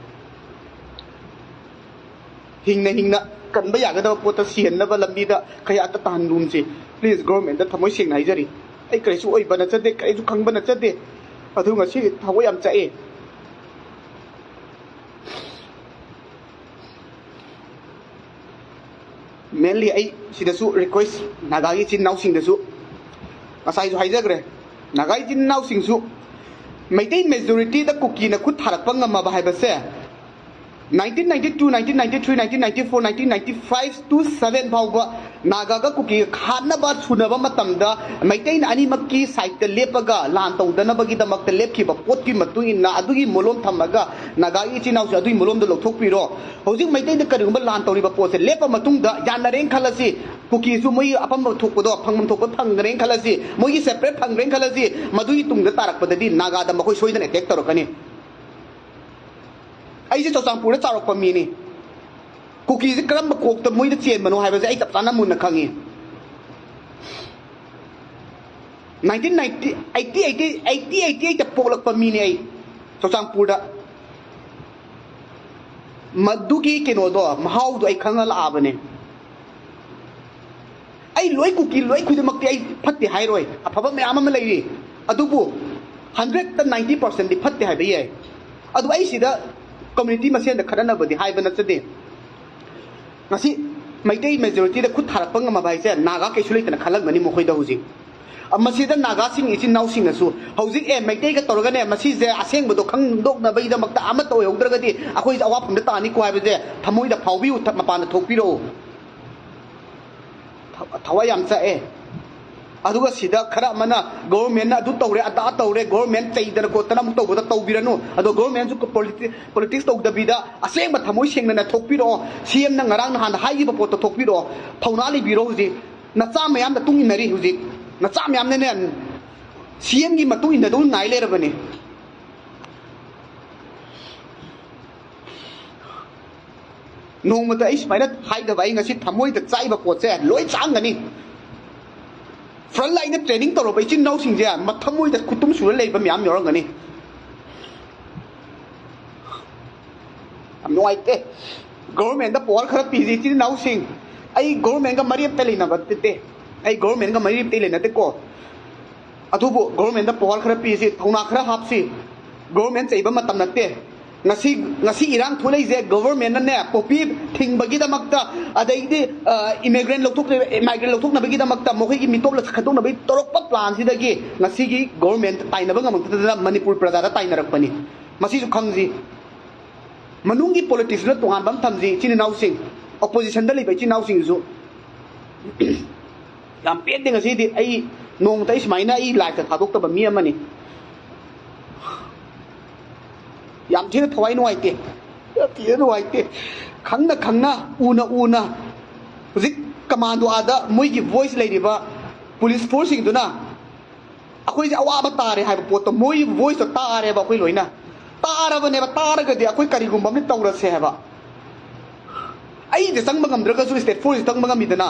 ꯍꯤꯡꯅ ꯍꯤꯡꯅ ꯀꯟꯕ ꯌꯥꯒꯗꯕ ꯄꯣꯠꯇ ꯁꯤꯍꯟꯅꯕ ꯂꯝꯕꯤꯗ ꯀꯌꯥꯇ ꯇꯥꯍꯟꯒꯨꯝꯁꯤ꯫ ꯄ꯭ꯂꯤꯖ, ꯒꯣꯚꯔꯟꯃꯦꯟꯗ ꯊꯃꯣꯏ ꯁꯦꯡꯅ ꯍꯥꯏꯖꯔꯤ꯫ ꯑꯩ ꯀꯔꯤꯁꯨ ꯑꯣꯏꯕ ꯅꯠꯆꯗꯦ, ꯀꯔꯤꯁꯨ ꯈꯪꯕ ꯅꯠꯆꯗꯦ꯫ ꯑꯗꯨ ꯉꯁꯤ ꯊꯃꯣꯏ ꯌꯥꯝ ꯆꯥꯛꯑꯦ꯫ ꯃꯦꯟꯂꯤ ꯑꯩ ꯁꯤꯗꯁꯨ ꯔꯤꯀ꯭ꯋꯦꯁ ꯅꯥꯒꯥꯒꯤ ꯏꯆꯤꯟ ꯏꯅꯥꯎꯁꯤꯡꯗꯁꯨ, ꯉꯁꯥꯏꯁꯨ ꯍꯥꯏꯖꯈ꯭ꯔꯦ, ꯅꯥꯒꯥ ꯏꯆꯤꯟ ꯏꯅꯥꯎꯁꯤꯡꯁꯨ ꯃꯩꯇꯩ ꯃꯦꯖꯣꯔꯤꯇꯤꯗ ꯀꯨꯀꯤꯅ ꯈꯨꯠ ꯊꯥꯔꯛꯄ ꯉꯝꯃꯕ ꯍꯥꯏꯕꯁꯦ nineteen ninety two, nineteen ninety three, nineteen ninety four, nineteen ninety five to seven ꯐꯥꯎꯕ ꯅꯥꯒꯥꯒ ꯀꯨꯀꯤꯒ ꯈꯥꯠꯅꯕ ꯁꯨꯅꯕ ꯃꯇꯝꯗ ꯃꯩꯇꯩꯅ ꯑꯅꯤꯃꯛꯀꯤ ꯁꯥꯏꯠꯇ ꯂꯦꯞꯄꯒ ꯂꯥꯟ ꯇꯧꯗꯅꯕꯒꯤꯗꯃꯛꯇ ꯂꯦꯞꯈꯤꯕ ꯄꯣꯠꯀꯤ ꯃꯇꯨꯡ ꯏꯟꯅ ꯑꯗꯨꯒꯤ ꯃꯣꯂꯣꯝ ꯊꯝꯃꯒ ꯅꯥꯒꯥꯒꯤ ꯏꯆꯤꯟ ꯏꯅꯥꯎꯁꯤꯡ ꯑꯗꯨꯒꯤ ꯃꯣꯂꯣꯝꯗꯣ ꯂꯧꯊꯣꯛꯄꯤꯔꯣ꯫ ꯍꯧꯖꯤꯛ ꯃꯩꯇꯩꯗ ꯀꯔꯤꯒꯨꯝꯕ ꯂꯥꯟ ꯇꯧꯔꯤꯕ ꯄꯣꯠꯁꯦ ꯂꯦꯞꯄ ꯃꯇꯨꯡꯗ ꯌꯥꯅꯔꯦꯅ ꯈꯜꯂꯁꯤ, ꯀꯨꯀꯤꯁꯨ ꯃꯣꯏꯒꯤ ꯑꯄꯥꯝꯕ ꯊꯣꯛꯄꯗꯣ ꯐꯪꯐꯝ ꯊꯣꯛꯄ ꯐꯪꯈ꯭ꯔꯦꯅ ꯈꯜꯂꯁꯤ, ꯃꯣꯏꯒꯤ ꯁꯦꯄꯔꯦꯠ ꯐꯪꯈ꯭ꯔꯦꯅ ꯈꯜꯂꯁꯤ, ꯃꯗꯨꯒꯤ ꯇꯨꯡꯗ ꯇꯥꯔꯛꯄꯗꯗꯤ ꯅꯥꯒꯥꯗ ꯃꯈꯣꯏ ꯁꯣꯏꯗꯅ ꯑꯦꯇꯦꯛ ꯇꯧꯔꯛꯀꯅꯤ꯫ ꯑꯩꯁꯦ ꯆꯨꯔꯆꯥꯟꯄꯨꯔꯗ ꯆꯥꯎꯔꯛꯄ ꯃꯤꯅꯤ꯫ ꯀꯨꯀꯤꯁꯦ ꯀꯔꯝꯕ ꯀꯣꯛꯇ ꯃꯣꯏꯗ ꯆꯦꯟꯕꯅꯣ ꯍꯥꯏꯕꯁꯦ ꯑꯩ ꯆꯞ ꯆꯥꯅ ꯃꯨꯟꯅ ꯈꯪꯉꯤ꯫ Nineteen ninety eighty eighty eighty eighty ꯑꯩꯠꯇ ꯄꯣꯛꯂꯛꯄ ꯃꯤꯅꯦ ꯑꯩ, ꯆꯨꯔꯆꯥꯟꯄꯨꯔꯗ꯫ ꯃꯗꯨꯒꯤ ꯀꯩꯅꯣꯗꯣ, ꯃꯍꯥꯎꯗꯣ ꯑꯩ ꯈꯪꯉ ꯂꯥꯛꯑꯕꯅꯦ꯫ ꯑꯩ ꯂꯣꯏ ꯀꯨꯀꯤ ꯂꯣꯏ ꯈꯨꯗꯤꯡꯃꯛꯇꯤ ꯑꯩ ꯐꯠꯇꯦ ꯍꯥꯏꯔꯣꯏ, ꯑꯐꯕ ꯃꯌꯥꯝ ꯑꯃ ꯂꯩꯔꯤ꯫ ꯑꯗꯨꯕꯨ ꯍꯟꯗ꯭ꯔꯦꯠꯇ ꯅꯥꯏꯟꯇꯤ ꯄꯥꯔꯁꯦꯟꯗꯤ ꯐꯠꯇꯦ ꯍꯥꯏꯕ ꯌꯥꯏ꯫ ꯑꯗꯨ ꯑꯩ ꯁꯤꯗ ꯀꯝꯃ꯭ꯌꯨꯅꯤꯇꯤ ꯃꯁꯦꯟꯗ ꯈꯠꯅꯅꯕꯗꯤ ꯍꯥꯏꯕ ꯅꯠꯆꯗꯦ꯫ ꯉꯁꯤ ꯃꯩꯇꯩ ꯃꯦꯖꯣꯔꯤꯇꯤꯗ ꯈꯨꯠ ꯊꯥꯔꯛꯄ ꯉꯝꯃꯕ ꯍꯥꯏꯁꯦ ꯅꯥꯒꯥ ꯀꯩꯁꯨ ꯂꯩꯇꯅ ꯈꯜꯂꯝꯒꯅꯤ ꯃꯈꯣꯏꯗ ꯍꯧꯖꯤꯛ꯫ ꯃꯁꯤꯗ ꯅꯥꯒꯥꯁꯤꯡ ꯏꯆꯤꯟ ꯏꯅꯥꯎꯁꯤꯡꯅꯁꯨ ꯍꯧꯖꯤꯛ, ꯑꯦ, ꯃꯩꯇꯩꯒ ꯇꯧꯔꯒꯅꯦ, ꯃꯁꯤꯁꯦ ꯑꯁꯦꯡꯕꯗꯣ ꯈꯪꯗꯣꯛꯅꯕꯒꯤꯗꯃꯛꯇ ꯑꯃꯠꯇ ꯑꯣꯏꯍꯧꯗ꯭ꯔꯒꯗꯤ ꯑꯩꯈꯣꯏꯁꯦ ꯑꯋꯥꯐꯝꯗ ꯇꯥꯅꯤꯀꯣ ꯍꯥꯏꯕꯁꯦ ꯊꯃꯣꯏꯗ ꯐꯥꯎꯕꯤꯌꯨ, ꯊ-, ꯃꯄꯥꯟꯗ ꯊꯣꯛꯄꯤꯔꯛꯎ꯫ ꯊ-, ꯊꯋꯥꯏ ꯌꯥꯝ ꯆꯥꯛꯑꯦ꯫ ꯑꯗꯨꯒ ꯁꯤꯗ ꯈꯔ ꯑꯃꯅ ꯒꯣꯚꯔꯟꯃꯦꯟꯠꯅ ꯑꯗꯨ ꯇꯧꯔꯦ, ꯑꯗꯥ ꯇꯧꯔꯦ, ꯒꯣꯚꯔꯟꯃꯦꯟꯠ ꯆꯩꯗꯅ ꯈꯣꯠꯇꯅ ꯑꯃꯨꯛ ꯇꯧꯕꯗ ꯇꯧꯕꯤꯔꯅꯨ꯫ ꯑꯗꯣ ꯒꯣꯚꯔꯟꯃꯦꯟꯠꯁꯨ ꯄꯣꯂꯤꯇꯤ-, ꯄꯣꯂꯤꯇꯤꯛꯁ ꯇꯧꯗꯕꯤꯗ ꯑꯁꯦꯡꯕ ꯊꯃꯣꯏ ꯁꯦꯡꯅꯅ ꯊꯣꯛꯄꯤꯔꯛꯑꯣ꯫ ꯁꯤ ꯑꯦꯝꯅ ꯉꯔꯥꯡ ꯅꯍꯥꯟꯗ ꯍꯥꯏꯈꯤꯕ ꯄꯣꯠꯇꯣ ꯊꯣꯛꯄꯤꯔꯛꯑꯣ꯫ ꯊꯧꯅꯥ ꯂꯩꯕꯤꯔꯣ ꯍꯧꯖꯤꯛ꯫ ꯅꯆꯥ ꯃꯌꯥꯝ ꯃꯇꯨꯡ ꯏꯟꯅꯔꯤ ꯍꯧꯖꯤꯛ꯫ ꯅꯆꯥ ꯃꯌꯥꯝꯅꯅꯦ ꯁꯤ ꯑꯦꯝꯒꯤ ꯃꯇꯨꯡ ꯏꯟꯅꯗꯧ ꯉꯥꯏ ꯂꯩꯔꯕꯅꯤ꯫ ꯅꯣꯡꯃꯇ ꯑꯩ ꯁꯨꯃꯥꯏꯅ ꯍꯥꯏꯗꯕ, ꯑꯩ ꯉꯁꯤ ꯊꯃꯣꯏꯗ ꯆꯥꯛꯏꯕ ꯄꯣꯠꯁꯦ ꯂꯣꯏ ꯆꯥꯡꯒꯅꯤ꯫ ꯐ꯭ꯔꯟꯠ ꯂꯥꯏꯟꯗ ꯇ꯭ꯔꯦꯅꯤꯡ ꯇꯧꯔꯕ ꯏꯆꯤꯟ ꯏꯅꯥꯎꯁꯤꯡꯁꯦ ꯃꯊꯃꯣꯏꯗ ꯈꯨꯠꯇꯨꯝ ꯁꯨꯔ ꯂꯩꯕ ꯃꯌꯥꯝ ꯌꯥꯎꯔꯝꯒꯅꯤ꯫ ꯌꯥꯝ ꯅꯨꯡꯉꯥꯏꯇꯦ꯫ ꯒꯣꯚꯔꯟꯃꯦꯟꯠꯇ ꯄꯋꯥꯔ ꯈꯔ ꯄꯤꯁꯤ ꯏꯆꯤꯟ ꯏꯅꯥꯎꯁꯤꯡ꯫ ꯑꯩ ꯒꯣꯚꯔꯟꯃꯦꯟꯠꯀ ꯃꯔꯤ ꯑꯝꯇ ꯂꯩꯅꯕ ꯅꯠꯇꯦ꯫ ꯑꯩ ꯒꯣꯚꯔꯟꯃꯦꯟꯠꯀ ꯃꯔꯤ ꯑꯝꯇ ꯂꯩꯅꯗꯦꯀꯣ꯫ ꯑꯗꯨꯕꯨ ꯒꯣꯚꯔꯟꯃꯦꯟꯠꯇ ꯄꯋꯥꯔ ꯈꯔ ꯄꯤꯁꯤ, ꯊꯧꯅꯥ ꯈꯔ ꯍꯥꯞꯁꯤ꯫ ꯒꯣꯚꯔꯟꯃꯦꯟꯠ ꯆꯩꯕ ꯃꯇꯝ ꯅꯠꯇꯦ꯫ ꯉꯁꯤ, ꯉꯁꯤ ꯏꯔꯥꯡ ꯊꯣꯛꯂꯛꯏꯁꯦ ꯒꯣꯚꯔꯟꯃꯦꯟꯠꯅꯅꯦ ꯄꯣꯄꯤ ꯊꯤꯡꯕꯒꯤꯗꯃꯛꯇ, ꯑꯗꯩꯗꯤ, ꯑ, ꯏꯃꯤꯒ꯭ꯔꯦꯟꯠ ꯂꯧꯊꯣꯛ-, ꯃꯥꯏꯒ꯭ꯔꯦꯟꯠ ꯂꯧꯊꯣꯛꯅꯕꯒꯤꯗꯃꯛꯇ ꯃꯈꯣꯏꯒꯤ ꯃꯤꯇꯣꯞ ꯈꯟꯗꯣꯛꯅꯕꯒꯤ ꯇꯧꯔꯛꯄ ꯄ꯭ꯂꯥꯟꯁꯤꯗꯒꯤ ꯉꯁꯤꯒꯤ ꯒꯣꯚꯔꯟꯃꯦꯟꯠ ꯇꯥꯏꯅꯕ ꯉꯝꯃꯛꯇꯗꯅ ꯃꯅꯤꯄꯨꯔ ꯄ꯭ꯔꯖꯥꯗ ꯇꯥꯏꯅꯔꯛꯄꯅꯤ꯫ ꯃꯁꯤꯁꯨ ꯈꯪꯁꯤ꯫ ꯃꯅꯨꯡꯒꯤ ꯄꯣꯂꯤꯇꯤꯛꯁꯇꯨꯅ ꯇꯣꯉꯥꯟꯕ ꯑꯃ ꯊꯝꯁꯤ, ꯏꯆꯤꯟ ꯏꯅꯥꯎꯁꯤꯡ, ꯑꯣꯄꯣꯖꯤꯁꯟꯗ ꯂꯩꯕ ꯏꯆꯤꯟ ꯏꯅꯥꯎꯁꯤꯡꯁꯨ꯫ ꯌꯥꯝ ꯄꯦꯟꯗꯦ ꯉꯁꯤꯗꯤ꯫ ꯑꯩ ꯅꯣꯡꯃꯇ ꯑꯩ ꯁꯨꯃꯥꯏꯅ ꯑꯩ ꯂꯥꯏꯐꯇ ꯊꯥꯗꯣꯛꯇꯕ ꯃꯤ ꯑꯃꯅꯤ꯫ ꯌꯥꯝ ꯊꯤꯅ ꯊꯋꯥꯏ ꯅꯨꯡꯉꯥꯏꯇꯦ, ꯌꯥꯝ ꯊꯤꯅ ꯅꯨꯡꯉꯥꯏꯇꯦ꯫ ꯈꯪꯅ ꯈꯪꯅ, ꯎꯅ ꯎꯅ, ꯍꯧꯖꯤꯛ ꯀꯃꯥꯟꯗꯣ ꯑꯥꯗ ꯃꯣꯏꯒꯤ ꯚꯣꯏꯁ ꯂꯩꯔꯤꯕ ꯄꯨꯂꯤꯁ ꯐꯣꯔꯁꯁꯤꯡꯗꯨꯅ ꯑꯩꯈꯣꯏꯁꯦ ꯑꯋꯥꯕ ꯇꯥꯔꯦ ꯍꯥꯏꯕ ꯄꯣꯠꯇꯣ, ꯃꯣꯏ ꯚꯣꯏꯁꯇꯣ ꯇꯥꯔꯦꯕ ꯑꯩꯈꯣꯏ ꯂꯣꯏꯅ꯫ ꯇꯥꯔꯕꯅꯦꯕ, ꯇꯥꯔꯒꯗꯤ ꯑꯩꯈꯣꯏ ꯀꯔꯤꯒꯨꯝꯕ ꯑꯃ ꯇꯧꯔꯁꯦ ꯍꯥꯏꯕ꯫ ꯑꯩꯗ ꯆꯪꯕ ꯉꯝꯗ꯭ꯔꯒꯁꯨ ꯁ꯭ꯇꯦꯠ ꯐꯣꯔꯁꯁꯤ ꯆꯪꯕ ꯉꯝꯃꯤꯗꯅ꯫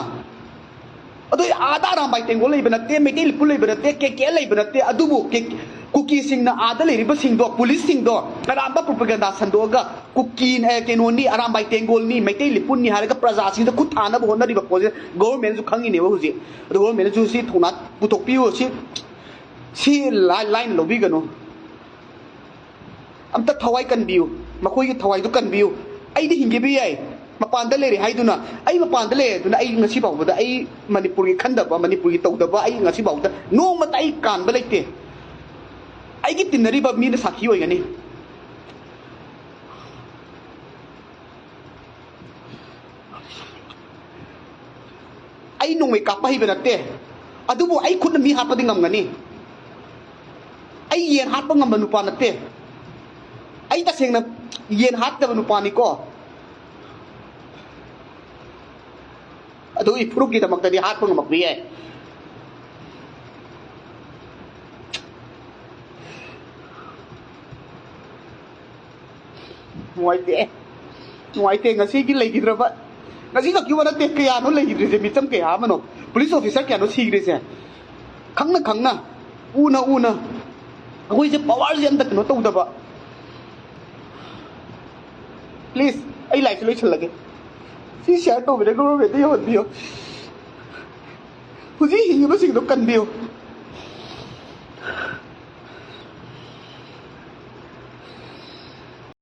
ꯑꯗꯣ ꯑꯥꯗ ꯑꯔꯥꯝꯕꯥꯏ ꯇꯦꯡꯒꯣꯜ ꯂꯩꯕ ꯅꯠꯇꯦ, ꯃꯩꯇꯩ ꯂꯤꯄꯨꯟ ꯂꯩꯕ ꯅꯠꯇꯦ, ꯀꯦ ꯀꯦ ꯂꯩꯕ ꯅꯠꯇꯦ, ꯑꯗꯨꯕꯨ ꯀꯦ-, ꯀꯨꯀꯤꯁꯤꯡꯅ ꯑꯥꯗ ꯂꯩꯔꯤꯕꯁꯤꯡꯗꯣ, ꯄꯨꯂꯤꯁꯁꯤꯡꯗꯣ ꯑꯔꯥꯝꯕ ꯄ꯭ꯔꯣꯄꯒꯦꯟꯗꯥ ꯁꯟꯗꯣꯛꯑꯒ ꯀꯨꯀꯤ, ꯑꯦ, ꯀꯩꯅꯣꯅꯤ, ꯑꯔꯥꯝꯕꯥꯏ ꯇꯦꯡꯒꯣꯜꯅꯤ, ꯃꯩꯇꯩ ꯂꯤꯄꯨꯟꯅꯤ ꯍꯥꯏꯔꯒ ꯄ꯭ꯔꯖꯥꯁꯤꯡꯗ ꯈꯨꯠ ꯊꯥꯅꯕ ꯍꯣꯠꯅꯔꯤꯕ ꯄꯣꯠꯁꯦ ꯒꯣꯚꯔꯟꯃꯦꯟꯠꯁꯨ ꯈꯪꯉꯤꯅꯦꯕ ꯍꯧꯖꯤꯛ꯫ ꯑꯗꯣ ꯒꯣꯚꯔꯟꯃꯦꯟꯠꯁꯨ ꯁꯤ ꯊꯧꯅꯥ ꯄꯨꯊꯣꯛꯄꯤꯌꯨ, ꯁꯤ, ꯁꯤ ꯂꯥꯏ-, ꯂꯥꯏꯅ ꯂꯧꯕꯤꯒꯅꯨ꯫ ꯑꯝꯇ ꯊꯋꯥꯏ ꯀꯟꯕꯤꯌꯨ, ꯃꯈꯣꯏꯒꯤ ꯊꯋꯥꯏꯗꯨ ꯀꯟꯕꯤꯌꯨ꯫ ꯑꯩꯗꯤ ꯍꯤꯡꯒꯦꯕꯤ ꯌꯥꯏ, ꯃꯄꯥꯟꯗ ꯂꯩꯔꯦ ꯍꯥꯏꯗꯨꯅ, ꯑꯩ ꯃꯄꯥꯟꯗ ꯂꯩꯔꯦ ꯑꯗꯨꯅ ꯑꯩ ꯉꯁꯤ ꯐꯥꯎꯕꯗ ꯑꯩ ꯃꯅꯤꯄꯨꯔꯒꯤ ꯈꯟꯗꯕ, ꯃꯅꯤꯄꯨꯔꯒꯤ ꯇꯧꯗꯕ ꯑꯩ ꯉꯁꯤ ꯐꯥꯎꯕꯗ ꯅꯣꯡꯃꯇ ꯑꯩ ꯀꯥꯟꯕ ꯂꯩꯇꯦ꯫ ꯑꯩꯒꯤ ꯇꯤꯟꯅꯔꯤꯕ ꯃꯤꯅ ꯁꯥꯈꯤ ꯑꯣꯏꯒꯅꯤ꯫ ꯑꯩ ꯅꯣꯡꯃꯩ ꯀꯥꯞꯄ ꯍꯩꯕ ꯅꯠꯇꯦ, ꯑꯗꯨꯕꯨ ꯑꯩ ꯈꯨꯠꯅ ꯃꯤ ꯍꯥꯠꯄꯗꯤ ꯉꯝꯒꯅꯤ꯫ ꯑꯩ ꯌꯦꯟ ꯍꯥꯠꯄ ꯉꯝꯕ ꯅꯨꯄꯥ ꯅꯠꯇꯦ꯫ ꯑꯩ ꯇꯁꯦꯡꯅ ꯌꯦꯟ ꯍꯥꯠꯇꯕ ꯅꯨꯄꯥꯅꯤꯀꯣ꯫ ꯑꯗꯨ ꯏꯐꯨꯔꯨꯞꯀꯤꯗꯃꯛꯇꯗꯤ ꯍꯥꯠꯄ ꯉꯝꯃꯛꯄ ꯌꯥꯏ꯫ ꯅꯨꯡꯉꯥꯏꯇꯦ, ꯅꯨꯡꯉꯥꯏꯇꯦ꯫ ꯉꯁꯤꯒꯤ ꯂꯩꯈꯤꯗ꯭ꯔꯕ, ꯉꯁꯤ ꯈꯛꯀꯤ ꯋꯥ ꯅꯠꯇꯦ, ꯀꯌꯥꯅꯣ ꯂꯩꯈꯤꯗ꯭ꯔꯤꯁꯦ, ꯃꯤꯆꯝ ꯀꯌꯥ ꯑꯃꯅꯣ, ꯄꯨꯂꯤꯁ ꯑꯣꯐꯤꯁꯥꯔ ꯀꯌꯥꯅꯣ ꯁꯤꯈ꯭ꯔꯤꯁꯦ꯫ ꯈꯪꯅ ꯈꯪꯅ, ꯎꯅ ꯎꯅ, ꯑꯩꯈꯣꯏꯁꯦ ꯄꯋꯥꯔꯁꯦ ꯑꯝꯇ ꯀꯩꯅꯣ ꯇꯧꯗꯕ꯫ ꯄ꯭ꯂꯤꯖ, ꯑꯩ ꯂꯥꯏꯐꯁꯦ ꯂꯣꯏꯁꯤꯜꯂꯒꯦ꯫ ꯁꯤ ꯁꯤꯌꯥꯔ ꯇꯧꯕꯤꯔꯒ ꯒꯣꯚꯔꯟꯃꯦꯟꯠꯇ ꯌꯧꯍꯟꯕꯤꯌꯣ꯫ ꯍꯧꯖꯤꯛ ꯍꯤꯡꯉꯤꯕꯁꯤꯡꯗꯣ ꯀꯟꯕꯤꯌꯨ꯫